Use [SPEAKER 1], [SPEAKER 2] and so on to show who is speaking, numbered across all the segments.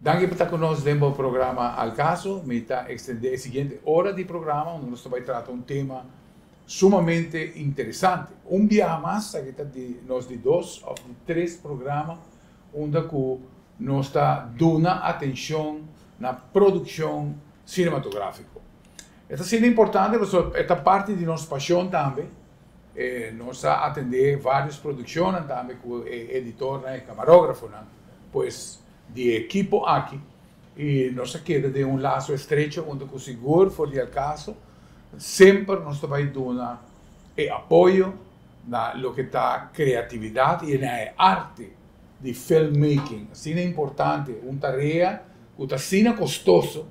[SPEAKER 1] Danki pa ta ku nos den bo programa Al Caso. Mi ta ekstendé e siguiente ora di programa unda nos ta bai trata un tema sumamente interesante. Un biaha mas aki ta di nos di dos òf di tres programa unda ku nos ta duna atenshon na produkshon sinematográfiko. E ta asina importante pasobra e ta parti di nos pashon tambe. Nos a atendé vários produkshonnan tambe ku e editornan, e kamarógrafonan. Pues di e ekipo aki y nos a keda den un laso estrecho unda cu sigur for di al caso semper nos ta bay duna e apoyo na loke ta creatividad y na e arte di filmmaking asina importante, un tarea cu ta asina costoso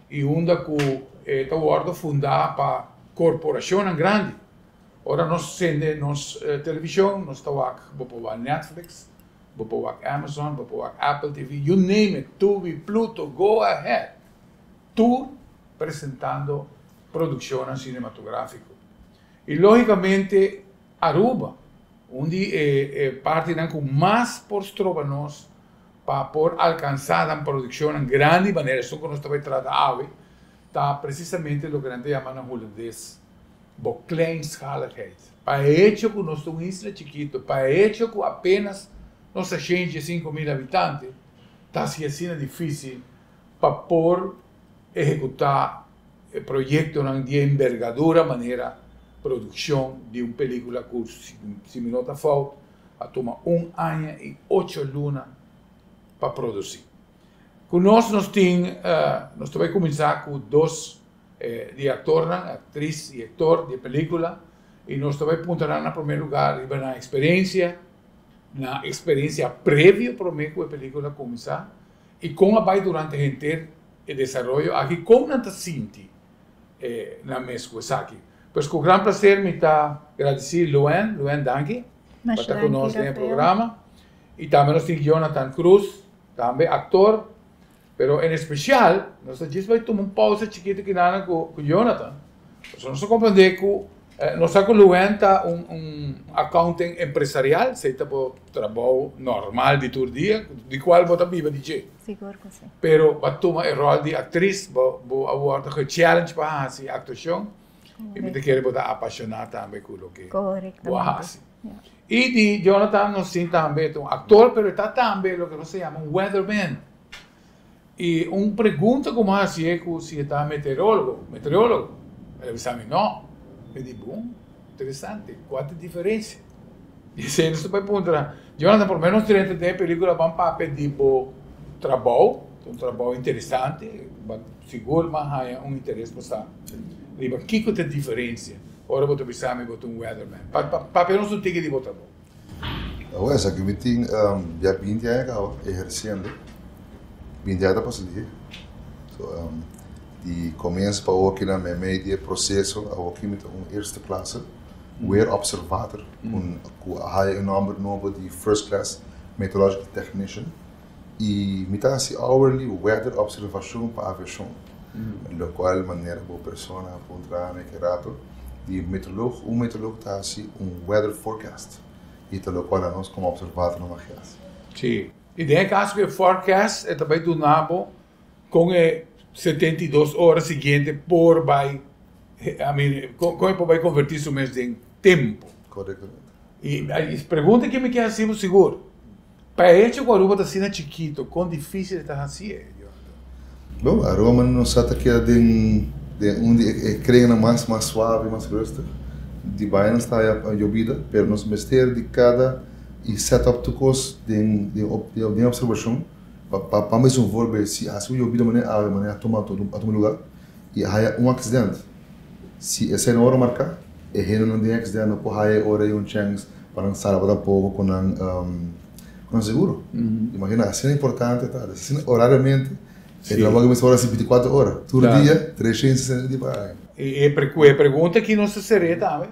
[SPEAKER 1] y unda cu e ta wordo funda pa corporacionnan grandi. Ora nos sende nos television nos ta wak bo por wak Netflix, Bo por wak Amazon, bo por wak Apple TV, you name it, Tubi, Pluto, go ahead! Tur presentando produccionnan cinematografico. Y logicamente Aruba, un di e partinan cu mas por stroba nos pa por alcansa nan produccionnan grandi manera esun cu nos ta bay trata awe, ta precisamente loke nan ta yama na Hulandes bo kleinschaligheid. Pa e hecho ku nos ta un isla chikito, pa e hecho ku apenas nos ta 105.000 habitante, ta hasi asina difisil pa por ehekutá e proyektonan di embergadura manera produkshon di un pelikula ku, si mi no ta fout, a tuma un aña i ocho luna pa produsí. Ku nos nos tin, nos ta bai kuminsá ku dos di aktornan, aktris i aktor di e pelikula i nos ta bai puntra nan na promé lugá riba nan eksperensia, nan eksperensia previo promé ku e pelikula kuminsá i kon a bai durante henter e desaroyo aki, kon nan ta sinti nan mes ku esaki. Pues ku gran plaser mi ta gradisí Luen, Luen danki pa ta ku nos den e programa i tambe nos tin Jonathan Cruz, tambe aktor. Pero en especial, nos ta djis bai tuma un pausa chikito kinana ku Jonathan. Pasobra nos ta comprende ku nos sa ku Luen ta un un accounting empresarial, esei ta bo trabou normal di tur dia, di kual bo ta biba di dje.
[SPEAKER 2] Sigur ku si.
[SPEAKER 1] Pero bo a tuma e rol di aktris, bo bo a wòrdu gechallenge pa hasi aktuashon, i mi ta kere bo ta apashoná tambe ku loke bo a hasi. I di Jonathan nos tin tambe, e ta un aktor, pero e ta tambe loke nos ta yama un weatherman. I un pregunta ku mi a hasié ku si e ta meteorólogo, meteorólogo, el a bisa mi no. Mi di, bon, interesante, kua ta e diferensia? I esei nos ta bai puntra, Jonathan, por lo menos drenta den e pelikula ban papia di bo trabou, ta un trabou interesante, sigur mi a haña un interes pa sa riba kiko ta e diferensia ora bo ta bisa mi bo ta un weatherman. Papia nos un tiki di bo trabou.
[SPEAKER 3] Awor esaki mi tin ya binti aña kaba ehersiendo, binti aña ta pasa lihe. So di komienso pa awoki na meimei di e proseso awoki mi ta un eerste klasse weer observator ku a haya e nòmber nobo di first class meteorological technician i mi ta hasi hourly weather observashon pa aviashon lokual manera bo persona a puntra mi ke rato di meteoroloog un meteoroloog ta hasi un weather forecast i ta lokual anos komo observator no mag hasi.
[SPEAKER 1] Sí, i den e kaso ku e forecast e ta bai duna bo kon e 72 ora siguiente por bai, I mean, kon e por bai konvertí su mes den tempu.
[SPEAKER 3] Korektamente.
[SPEAKER 1] I e pregunta ku mi ke hasi bo sigur, Pa e hecho ku Aruba ta asina chikito, kon difísil e ta hasi e, Jonathan?
[SPEAKER 3] Bon, Aruba manera nos sa ta keda den den un di e krennan mas mas suave, mas rustig. Di baina nos ta haya yobida, pero nos mester di kada i set up tur kos den den den observashon pa pa pa mes un voorbeeld si hasi un yobida manera awe manera a tuma a tuma lugar i a haya un aksident si esei no wòrdu marká e hendenan den e aksident no por haya e ora ei un chèns pa nan salba tampoko ku nan ku nan seguro. Imagina asina importante ta asina horariamente e trabou aki mester wòrdu hasi binti kuater ora tur dia 360 dia pa aña.
[SPEAKER 1] I e pregunta aki nos ta ser'é tambe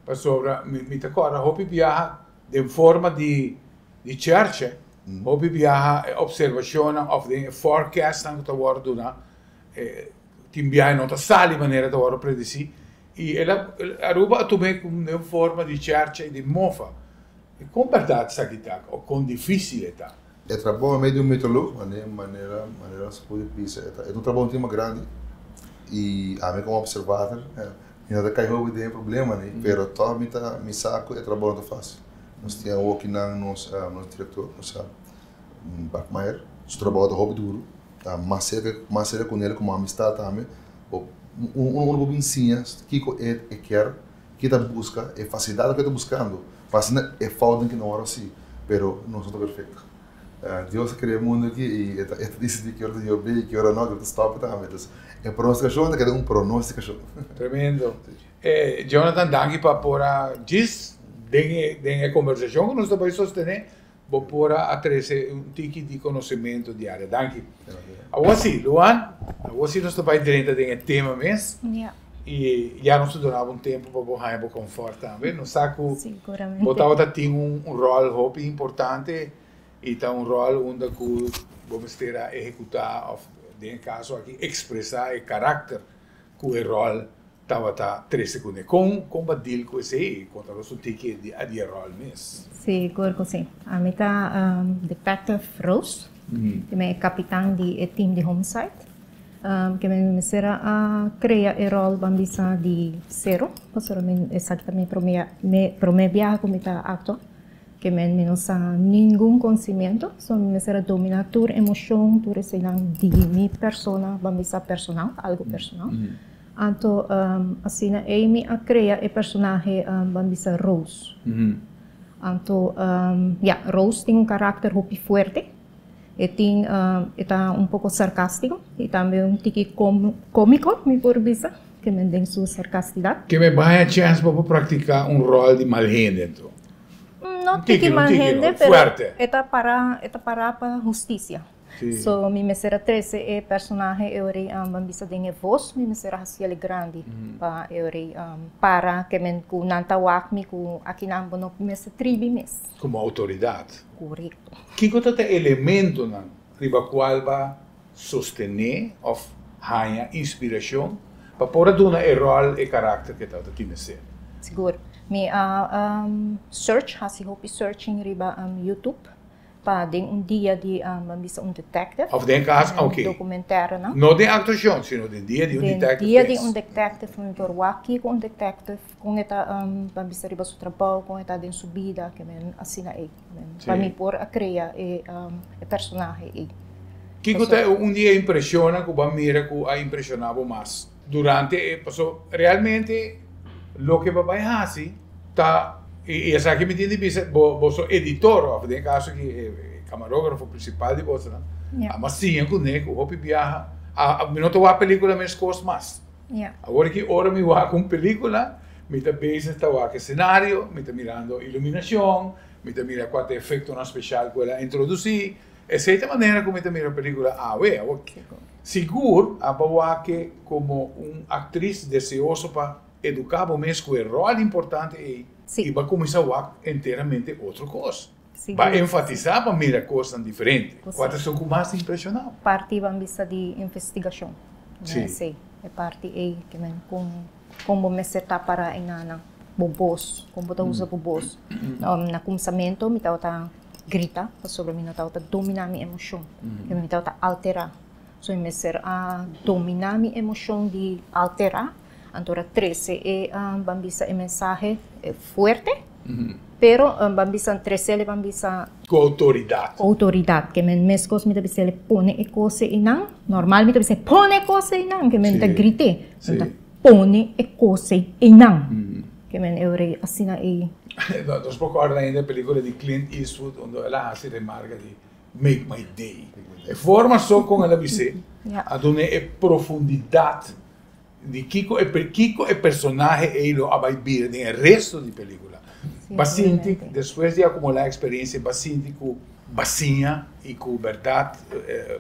[SPEAKER 1] pasobra mi ta kòrda hopi biaha den forma di di chèrchè hopi biaha e opservashonnan òf den e forecastnan ku ta wòrdu duna tin biaha no ta sali manera ta wòrdu predisí i el a Aruba a tum'é ku den forma di chèrchè i di mofa. Kon bèrdat esaki ta òf kon difísil e ta?
[SPEAKER 3] E trabou medio meteoroloog, manera manera manera nos por bisa, e ta un trabou un tema grandi y ami como observator mi no ta cay hopi den e problema ni, pero toch mi ta mi sa cu e trabou no ta facil. Nos tin awokinan nos nos director, nos Bachmeier, su trabou ta hopi duro, ta mas cerca mas cerca cu nel como amistad tambe, bo uno uno por bin siña kico e e kier. Ki ta buska e facilidad loke ta buscando pa asina e foutnan ki no wòrdu haci, pero nos no ta perfecto. Dios a crea e mundo aki y e ta e ta dicidi ki ora ta yobe y ki ora no, ki ora ta stop tambe. Entonces e pronosticacion ta keda un pronosticacion.
[SPEAKER 1] Tremendo. Jonathan danki pa por a djis den e den e conversacion cu nos ta bay sostene bo por a trece un tiki di conocemento di area. Danki. Awor si, Luan, awor si nos ta bai drenta den e tema mes. Y ya nos ta duna bo un tempo pa bo haña bo confort tambe. Nos sa cu bo tabata tin un rol hopi importante y ta un rol unda cu bo mester a ehecuta of den e caso aki expresa e caracter cu e rol tabata trese kuné. Kon kon bo a deal ku esei? Konta nos un tiki di di e ròl mes.
[SPEAKER 2] Sigur ku si. Ami ta Detective Roos, ke mi e kapitan di e team di Homicide. Ke mi mester a krea e ròl ban bisa di sero, pasobra mi esaki ta mi promé mi promé biaha ku mi ta aktua. Ke men mi no sa ningun konsimiento, so mi mester a dominá tur emoshon, tur eseinan di mi persona ban bisa personal, algu personal. Anto asina ei mi a crea e personahe ban bisa Rose. Anto ya, Rose tin un karakter hopi fuerte. E tin e ta un poko sarcastico y tambe un tiki comico mi por bisa, ke men den su sarcastidat.
[SPEAKER 1] Ke men baña chens pa por practica un rol di mal hende anto?
[SPEAKER 2] No tiki mal hende, pero e ta para e ta para pa husticia. So mi mester a trece e personahe e ora ei ban bisa den e voz mi mester a haci el grandi pa e ora ei para ke men ku nan ta wak mi ku akinan bo no mester tribi mes.
[SPEAKER 1] Como autoridad.
[SPEAKER 2] Corecto.
[SPEAKER 1] Kiko ta ta elementonan riba cual ba sostene of haña inspiracion pa por a duna e rol e karakter ke tabata tin mester?
[SPEAKER 2] Sigur. Mi a search, haci hopi searching riba YouTube. Pa den un dia di ban bisa un detective.
[SPEAKER 1] Of den cas, ok.
[SPEAKER 2] Documentaire-nan.
[SPEAKER 1] No den actuacion, sino den dia di un detective.
[SPEAKER 2] Den dia di un detective, mi por wak kico un detective, con e ta ban bisa riba su trabao, con e ta den su bida, ke men asina ey. Pa mi por a crea e personahe ey.
[SPEAKER 1] Kico ta un di e impresionnan cu bo a mira cu a impresiona bo mas durante e, paso realmente loke bo a bay haci ta, y esaki mi tin di bisa, bo boso editor, of den e caso aki e camarógrafo principal di bosonan, a mas siña cune cu hopi biaha, mi no ta wak pelicula mescos mas. Awor aki ora mi wak un pelicula, mi ta bezig ta wak e scenario, mi ta mirando iluminacion, mi ta mira cua ta e efectonan special cu el a introduci. Esey ta manera cu mi ta mira pelicula awe. Awor, sigur a bo wak como un actriz deseoso pa Eduká bo mes ku e ròl importante ei i bo a kuminsá wak enteramente otro kos. Bo a enfatisá pa mira kosnan diferente. Kua ta esun ku mas impreshoná bo?
[SPEAKER 2] Parti ban bisa di investigashon. Sí. E parti ei ke men kon kon bo mester ta para e nana bo bos, kon bo ta usa bo bos. Na kuminsamentu mi tabata grita pasobra mi no tabata dominá mi emoshon. Mi tabata alterá. So mi mester a dominá mi emoshon di alterá. Anto ora trece e ban bisa e mensahe fuerte, pero ban bisa trecele ban bisa.
[SPEAKER 1] Cu autoridad.
[SPEAKER 2] Cu autoridad, ke men mescos mi ta bisele pone e cos einan, normal mi ta bisele pone e cos einan, ke men ta grite, mi ta pone e cos einan, ke men e ora asina ei.
[SPEAKER 1] Nos por corda ainda e pelicula di Clint Eastwood unda el a haci remarca di Make my day. E forma so con el a bis'é a duna e profundidad Di kiko e kiko e personahe ei lo a bai bira den e resto di pelikula. Ba sinti despues di akumulá eksperensia ba sinti ku ba siña i ku bèrdat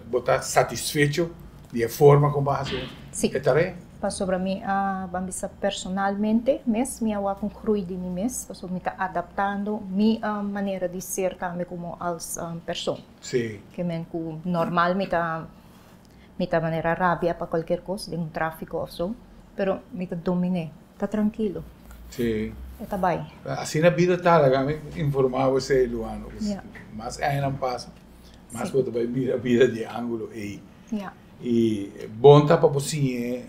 [SPEAKER 1] bo ta satisfecho di e forma kon bo a hasi e tarea?
[SPEAKER 2] Pasobra mi a ban bisa personalmente mes mi a wak un groei di mi mes pasobra mi ta adaptando mi manera di ser tambe komo als persoon. Ke men ku normal mi ta Mi ta manera rabia pa cualkier cos den un trafico of so, pero mi ta dominé. Ta trankilo.
[SPEAKER 1] Sí.
[SPEAKER 2] E ta bai.
[SPEAKER 1] Asina bida ta, laga mi informá bo esei, Luano. Mas añanan pasa, Mas bo ta bai mira bida di e ángulo ei. I bon ta pa bo siñ'é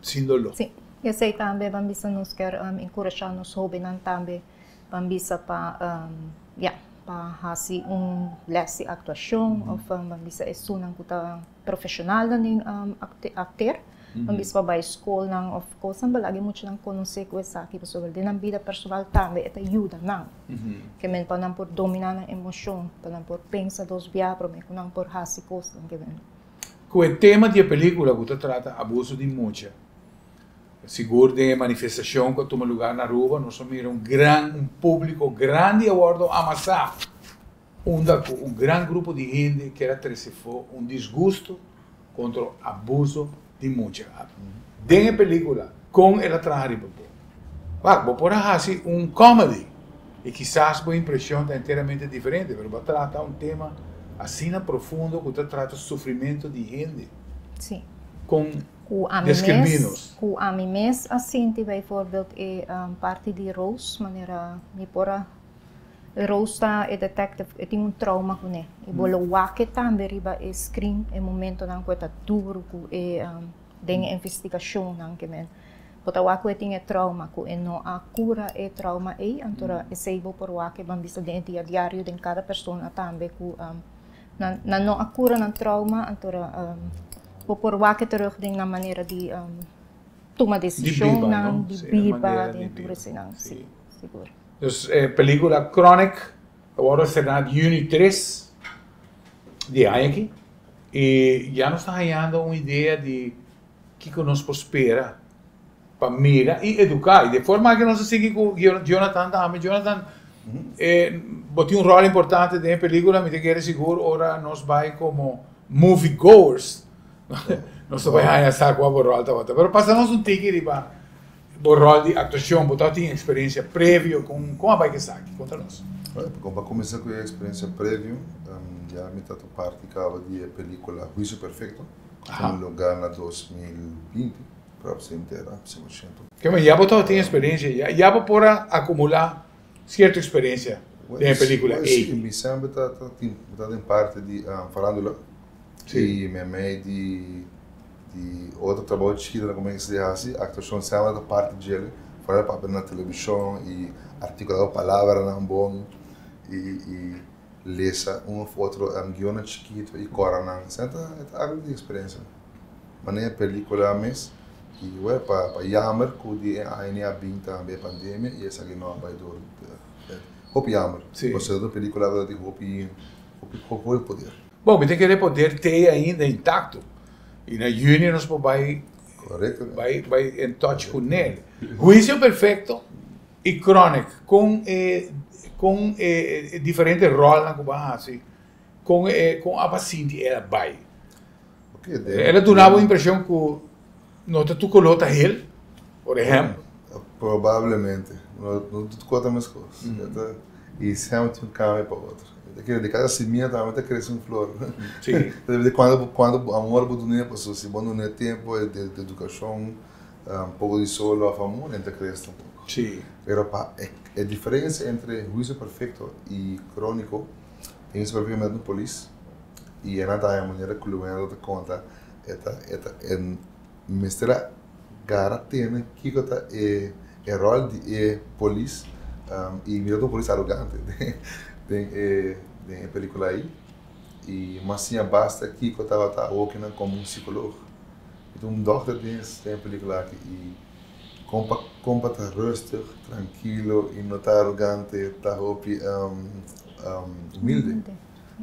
[SPEAKER 1] sin doló.
[SPEAKER 2] Sí. I esei tambe ban bisa nos kier enkurashá nos hóbennan tambe ban bisa pa ya, pa hasi un lès di aktuashon òf ban bisa esunnan ku ta profeshonalnan den akter. Ban bisa pa bai skolnan òf kosnan pa laga e muchanan konosé ku esaki pasobra den nan bida personal tambe e ta yuda nan. Ke men pa nan por dominá nan emoshon, pa nan por pensa dos bia promé ku nan por hasi kosnan ke men.
[SPEAKER 1] Ku e tema di e pelíkula ku ta trata abuso di mucha, sigur den e manifestashon ku a tuma lugá na Aruba nos a mira un gran un públiko grandi a wòrdu amasá unda ku un gran grupo di hende kier a trese fo un disgusto kontra abuso di mucha. Den e pelíkula kon el a traha riba bo? Wak, bo por a hasi un comedy i kisas bo impreshon ta enteramente diferente, pero bo a trata un tema asina profundo ku ta trata sufrimentu di hende.
[SPEAKER 2] Sí.
[SPEAKER 1] Kon
[SPEAKER 2] Ku ami
[SPEAKER 1] deskribí
[SPEAKER 2] mes,
[SPEAKER 1] nos?
[SPEAKER 2] ku ami mes a sinti bijvoorbeeld e parti di Rose, manera mi por a Rose ta e detective, e tin un trauma kuné. I bo lo wak e tambe riba e screen e momentonan ku e ta duru ku e den e investigashonnan ke men. Bo ta wak ku e tin e trauma, ku e no a kura e trauma ei, anto esei bo por wak e ban bisa den e dia diario den kada persona tambe ku nan nan no a kura nan trauma, anto bo por wak e terug den nan manera di tuma desishonnan, di biba, den tur eseinan, si, sigur.
[SPEAKER 1] Dus e pelicula Chronic ta wordo estrena juni 3 di e aña aki y ya nos ta hañando un idea di kico nos por spera pa mira y educa. Y di e forma aki nos ta sigui cu Jonathan tambe. Jonathan, bo tin un rol importante den e pelicula, mi ta kere sigur ora nos bay como movie goers nos ta bay haña sa cua bo rol tabata. Pero pasa nos un tiki riba Bo ròl di aktuashon, bo tabata tin eksperensia previo? Kon kon a bai ku esaki? Konta nos.
[SPEAKER 3] Kon pa kuminsá ku e eksperensia previo, ya mi ta parti kaba di e pelikula Huisio Perfekto, ku tuma lugá na 2020, pròp entera, 100%.
[SPEAKER 1] Kema, ya bo tabata tin eksperensia, ya ya bo por a akumulá sierto eksperensia den e pelikula ei?
[SPEAKER 3] Si, mi semper ta tin, mi ta den parti di farándula i meimei di Di otro trabou chikito nan kuminsá di hasi, aktuashon semper ta parti djele, fuera papia na televishon i artikulá bo palabranan bon i i lesa un òf otro guionnan chikito i kòrda nan. Esei ta e ta algu di eksperensia. Manera pelikula mes i wèl pa pa yamber ku di e aña a bin tambe e pandemia i esaki no a bai dor hopi yamber. Pasobra e pelikula tabata tin hopi hopi hopi poder.
[SPEAKER 1] Bon, mi ta kere poder tei ainda intacto y na juni nos por bay bay bay en touch cu nel. Huicio perfecto y chronic, con e con e diferente rolnan cu bo a haci, con e con abo a sinti el a bay? El a duna bo impresion cu no ta tur color ta hel, por ehempel?
[SPEAKER 3] Probablemente. No tur color ta mescos. Y semper tin un cambio pa otro. Ta kere di cada simia tambe ta crece un flor.
[SPEAKER 1] Sí.
[SPEAKER 3] Depende di cuanto cuanto amor bo dun'e, pasobra si bo dun'e tempo di educacion, un poco di sol of amor, e ta crece tampoco.
[SPEAKER 1] Sí.
[SPEAKER 3] Pero pa e diferencia entre huicio perfecto y cronico, den huicio perfecto mester un polis y e nan ta haña manera cu Luenda ta conta, e ta e ta e mester a gara tene kiko ta e e rol di e polis y mira ta un polis arogante den e den e pelicula ayi y mas siña basta kiko tabata awokinan como un psicoloog y ta un dokter den e pelicula aki y con pa con pa ta rustig trankilo y no ta arogante ta hopi humilde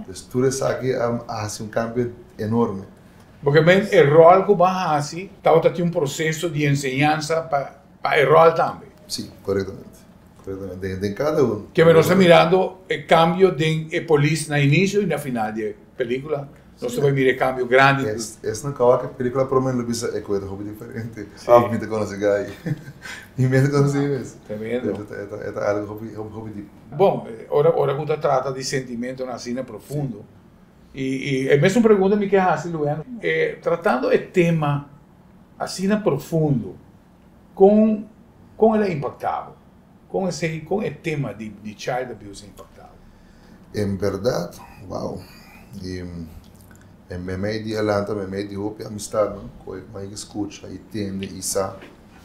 [SPEAKER 3] dus tur esaki a haci un cambio enorme.
[SPEAKER 1] Porque men e rol cu bo a haci tabata tin un proceso di enseñansa pa pa e rol tambe.
[SPEAKER 3] Si, corectamente. Corectamente. Den den cada un.
[SPEAKER 1] Keme nos ta mirando e cambio den e polis na inicio y na final di e pelicula. Nos ta bay mira e cambio grandi cu.
[SPEAKER 3] Es esnan cu a wak e pelicula prome lo bisa e cu e ta hopi diferente. Si. Of mi ta conoce guy. Mi mes ta conoce mi mes.
[SPEAKER 1] Tremendo.
[SPEAKER 3] E ta e ta e ta algo hopi hopi diep.
[SPEAKER 1] Bon, ora ora cu ta trata di sentimentonan asina profundo. I e mesun pregunta mi ke hasi Lueno. E tratando e tema asina profundo, kon kon el a impakta bo? Kon esei kon e tema di di child abuse a impakta bo?
[SPEAKER 3] En bèrdat, wow. I meimei di a lanta meimei di hopi amistadnan ku e m'a yega skucha i tende i sa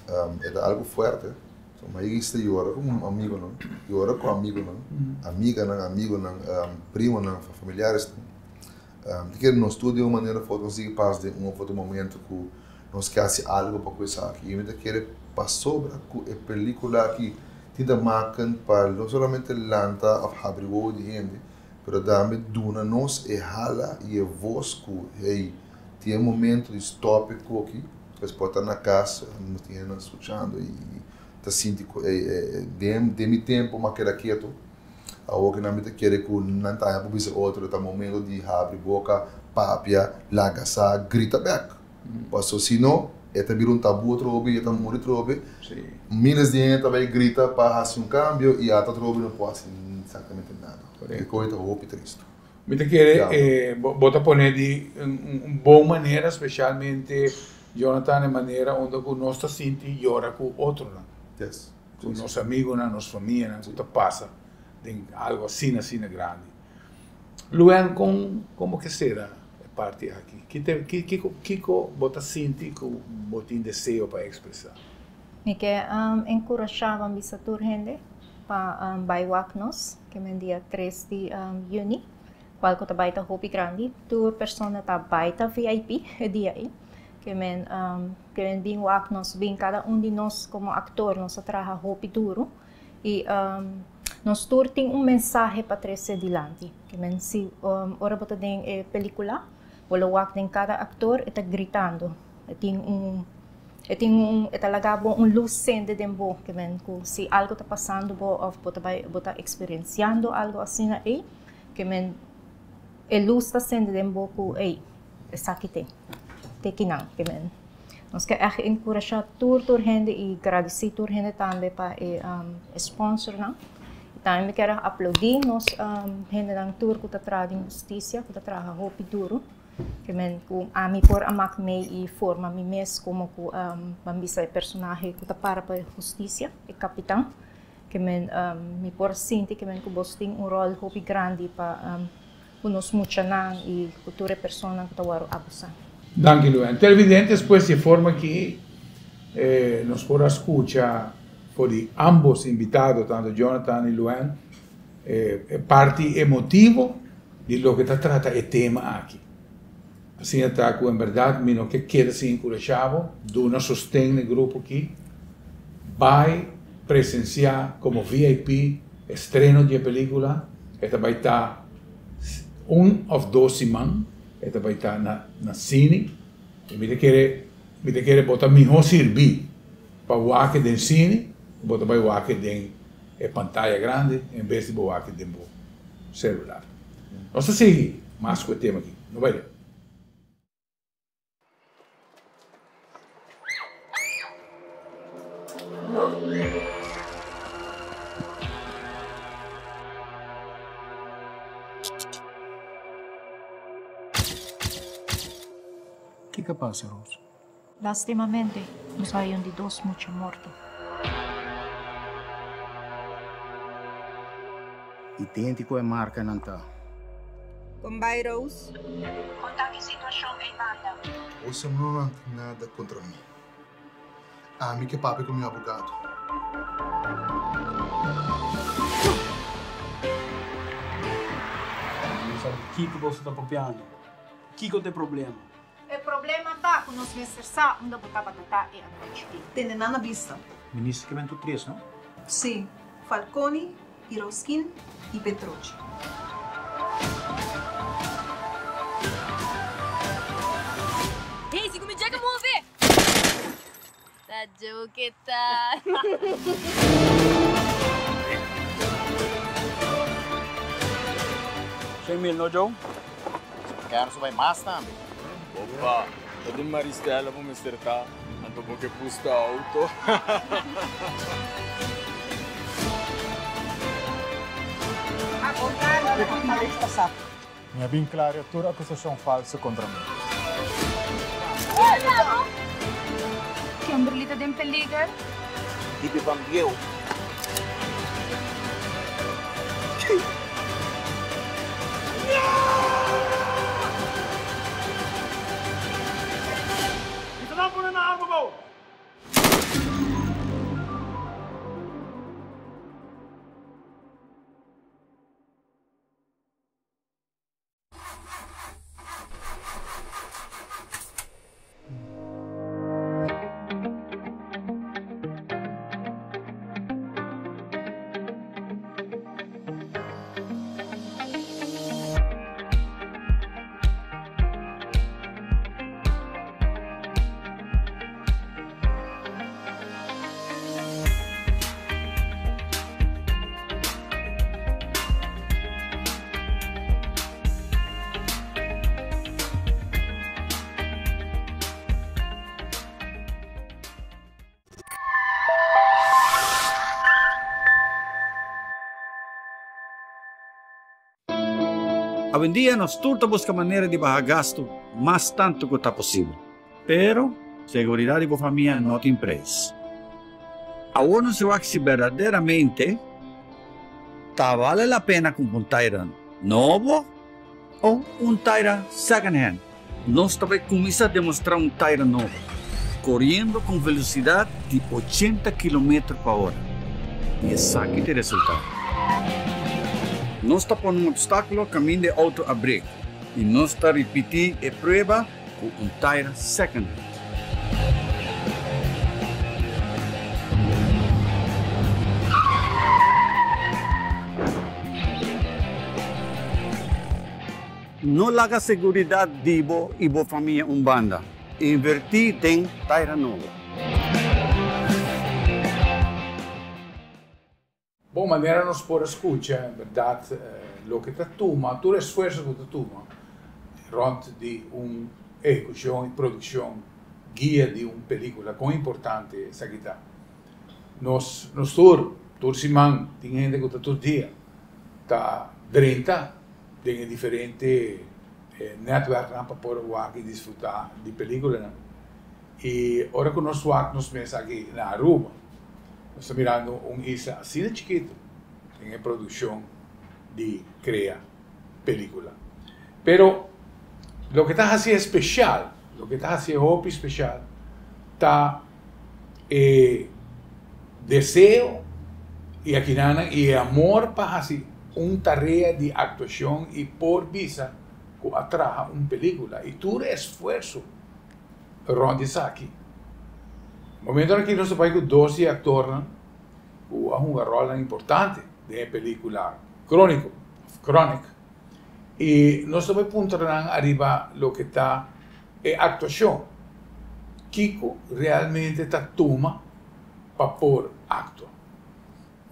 [SPEAKER 3] e ta algu fuerte. So m'a yega ista yora ku amigonan, yora ku amigonan, amiganan, amigonan, primonan, familiaresnan. Di kere nos tur di un manera of otro nos sigui pas den un of otro momento ku nos ke hasi algu pa ku esaki. I mi ta kere pasobra ku e pelikula aki tin ta maken pa no solamente lanta of habri wowo di hende, pero tambe duna nos e hala i e vos ku, hey, tin e momento di stòp e koki, pues por ta na kas, nos tin hendenan skuchando i ta sinti ku, hey, den mi tempu mi a keda ketu. Awor ku nan mi ta kere ku nan ta haña por bisa otro, ta momento di habri boka, papia, laga sa, grita bèk. Paso si no, e ta bira un tabú atrobe i e ta muri atrobe. Miles di hende ta bai grita pa hasi un kambio i ata atrobe no por hasi eksaktamente nada. E kos ta hopi tristu.
[SPEAKER 1] Mi ta kere bo ta pone di un bon manera, spesialmente Jonathan, e manera unda ku nos ta sinti yora ku otronan. Ku nos amigunan, nos famianan ku ta pasa den algu asina asina grandi. Luen, kon kon bo ke sera e parti aki? Ki te ki kiko kiko bo ta sinti ku bo tin deseo pa ekspresá?
[SPEAKER 2] Mi ke enkurashá bo bisa tur hende pa bai wak nos ke men dia tres di yüni, kual ku ta bai ta hopi grandi. Tur persona ta bai ta VIP e dia ei. Ke men ke men bin wak nos bin kada un di nos komo aktor nos a traha hopi duru i nos tur tin un mensahe pa trese dilanti. Ke men si ora bo ta den e pelikula bo lo wak den kada aktor e ta gritando e tin un e tin un e ta laga bo un lus sende den bo ke men ku si algo ta pasando bo òf bo ta bai bo ta eksperensiando algo asina ei ke men e lus ta sende den bo ku ei Esaki te te kinan ke men. Nos ke ègt enkurashá tur tur hende i gradisí tur hende tambe pa e sponsornan. I tambe mi kier a aplaudí nos hendenan tur ku ta traha den hustisia, ku ta traha hopi duru. Ke men ku ami por a mak mei i forma mi mes komo ku ban bisa e personahe ku ta para pa e hustisia, e kapitan. Ke men mi por sinti ke men ku bos tin un ròl hopi grandi pa Ku nos muchanan i ku tur e personanan ku ta wòrdu abusá.
[SPEAKER 1] Danki Luen. Televidentes, pues di e forma aki nos por a skucha for di ambos invitado, tanto Jonathan i Luen, e parti emotivo di loke ta trata e tema aki. Asina ta ku en bèrdat mi no ke keda sin enkurashá bo, duna sosten na e grupo aki, bai presensiá komo VIP estreno di e pelíkula, e ta bai ta un òf dos siman, e ta bai ta na na sine, i mi ta kere mi ta kere bo ta mihó sirbí pa wak den sine, bo ta bai wak den e pantaya grandi en bes di bo wak den bo selular. Nos ta sigui mas ku e tema aki. No bai leu.
[SPEAKER 4] Kiko a pasa, Rose?
[SPEAKER 2] Lastimamente, nos haya un di dos mucha morto.
[SPEAKER 4] Idéntiko e markanan ta.
[SPEAKER 5] Kon bai, Rose?
[SPEAKER 2] Kon ta ki situashon ei banda?
[SPEAKER 3] Boso no tin nada kontra mi. Ami ke papia ku mi abogado.
[SPEAKER 4] Mi sa di kiko boso ta papiando. Kiko ta e problema?
[SPEAKER 2] E problema ta ku nos mester sa unda bo tabata ta e anochi ei.
[SPEAKER 5] Tene nan na bista.
[SPEAKER 4] Minister ke men tur tres, no?
[SPEAKER 5] Sí, Falconi, Iroskin i Petrochi.
[SPEAKER 6] Hey, si ku mi djaka move! Ta joke ta.
[SPEAKER 4] 100.000 no Joe?
[SPEAKER 7] Kero su bai mas tambe.
[SPEAKER 8] Opa, ta den Maristella bo mester ta, anto bo ke pusta auto.
[SPEAKER 9] Mi a bin klaria tur akusashon falsu kontra mi.
[SPEAKER 6] Kimberly ta den peliger.
[SPEAKER 7] Di biban bieu.
[SPEAKER 10] Awendia nos tur ta buska manera di baha gastu mas tantu ku ta posibel. Pero, seguridat di bo famia no tin preis. Awor nos wak si berdaderamente ta bale la pena kumpra un taira nobo o un taira second hand. Nos ta bai kuminsá demostrá un taira nobo, koriendo ku un velosidat di ochenta kilometer pa ora. I esaki ta e resultado. Nos ta pone un opstákulo kaminda e outo a brek i nos ta ripití e prueba ku un taira second hand. No laga seguridat di bo i bo famia un banda. Invertí den taira nobo.
[SPEAKER 1] Bon manera nos por a skucha en bèrdat loke ta tuma, tur esfuerso ku ta tuma rònt di un ehekushon i produkshon guia di un pelíkula, kon importante esaki ta. Nos nos tur, tur siman tin hende ku ta tur dia ta drenta den e diferente netwerknan pa por wak i disfrutá di pelíkulanan. I ora ku nos wak nos mes aki na Aruba, nos ta mirando un isla asina chikitu den e produkshon di krea pelíkula. Pero loke ta hasié speshal, loke ta hasié hopi speshal ta e deseo i akinanan i e amor pa hasi un tarea di aktuashon i por bisa ku a traha un pelikula i tur e esfuerso rònt di esaki. Momentonan aki nos ta bai ku dos di e aktornan ku a hunga ròlnan importante den e pelikula Króniko òf Chronic i nos ta bai puntra nan ariba loke ta e aktuashon, kiko realmente ta tuma pa por aktua.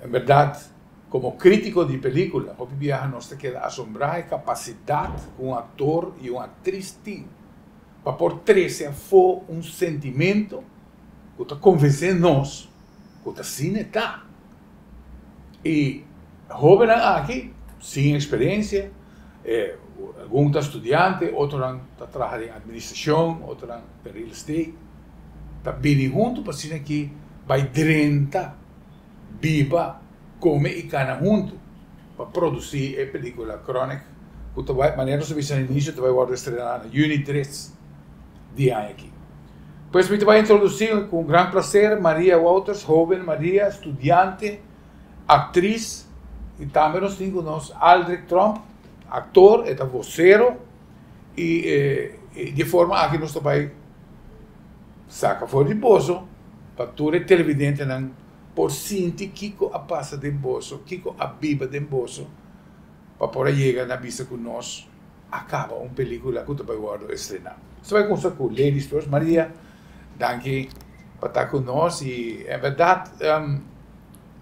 [SPEAKER 1] En bèrdat, komo krítiko di pelíkula, hopi biaha nos ta keda asombrá e kapasidat ku un aktor i un aktris tin pa por trese afó un sentimentu ku ta konvensé nos ku ta asina e ta. I hóbennan aki, sin eksperensia, algun ta studiante, otronan ta traha den administrashon, otronan den real estate, ta bini huntu pa asina ki bai drenta, biba, kome i kana huntu pa produsí e pelikula Chronic ku ta bai, manera nos a bisa na inisio, ta bai wòrdu estrená na yüni tres di aña aki. Pues mi ta bai introdusí ku un gran plaser Maria Wouters, hóben Maria, studiante, aktris i tambe nos tin ku nos Aldrich Tromp, aktor, e ta vosero i di e forma aki nos ta bai saka for di boso pa tur e televidentenan por sinti kiko a pasa den boso, kiko a biba den boso pa por a yega na bisa ku nos a kaba un pelikula ku ta bai wòrdu estrená. Nos ta bai kumsa ku Ladies First. Maria, danki pa ta ku nos i en bèrdat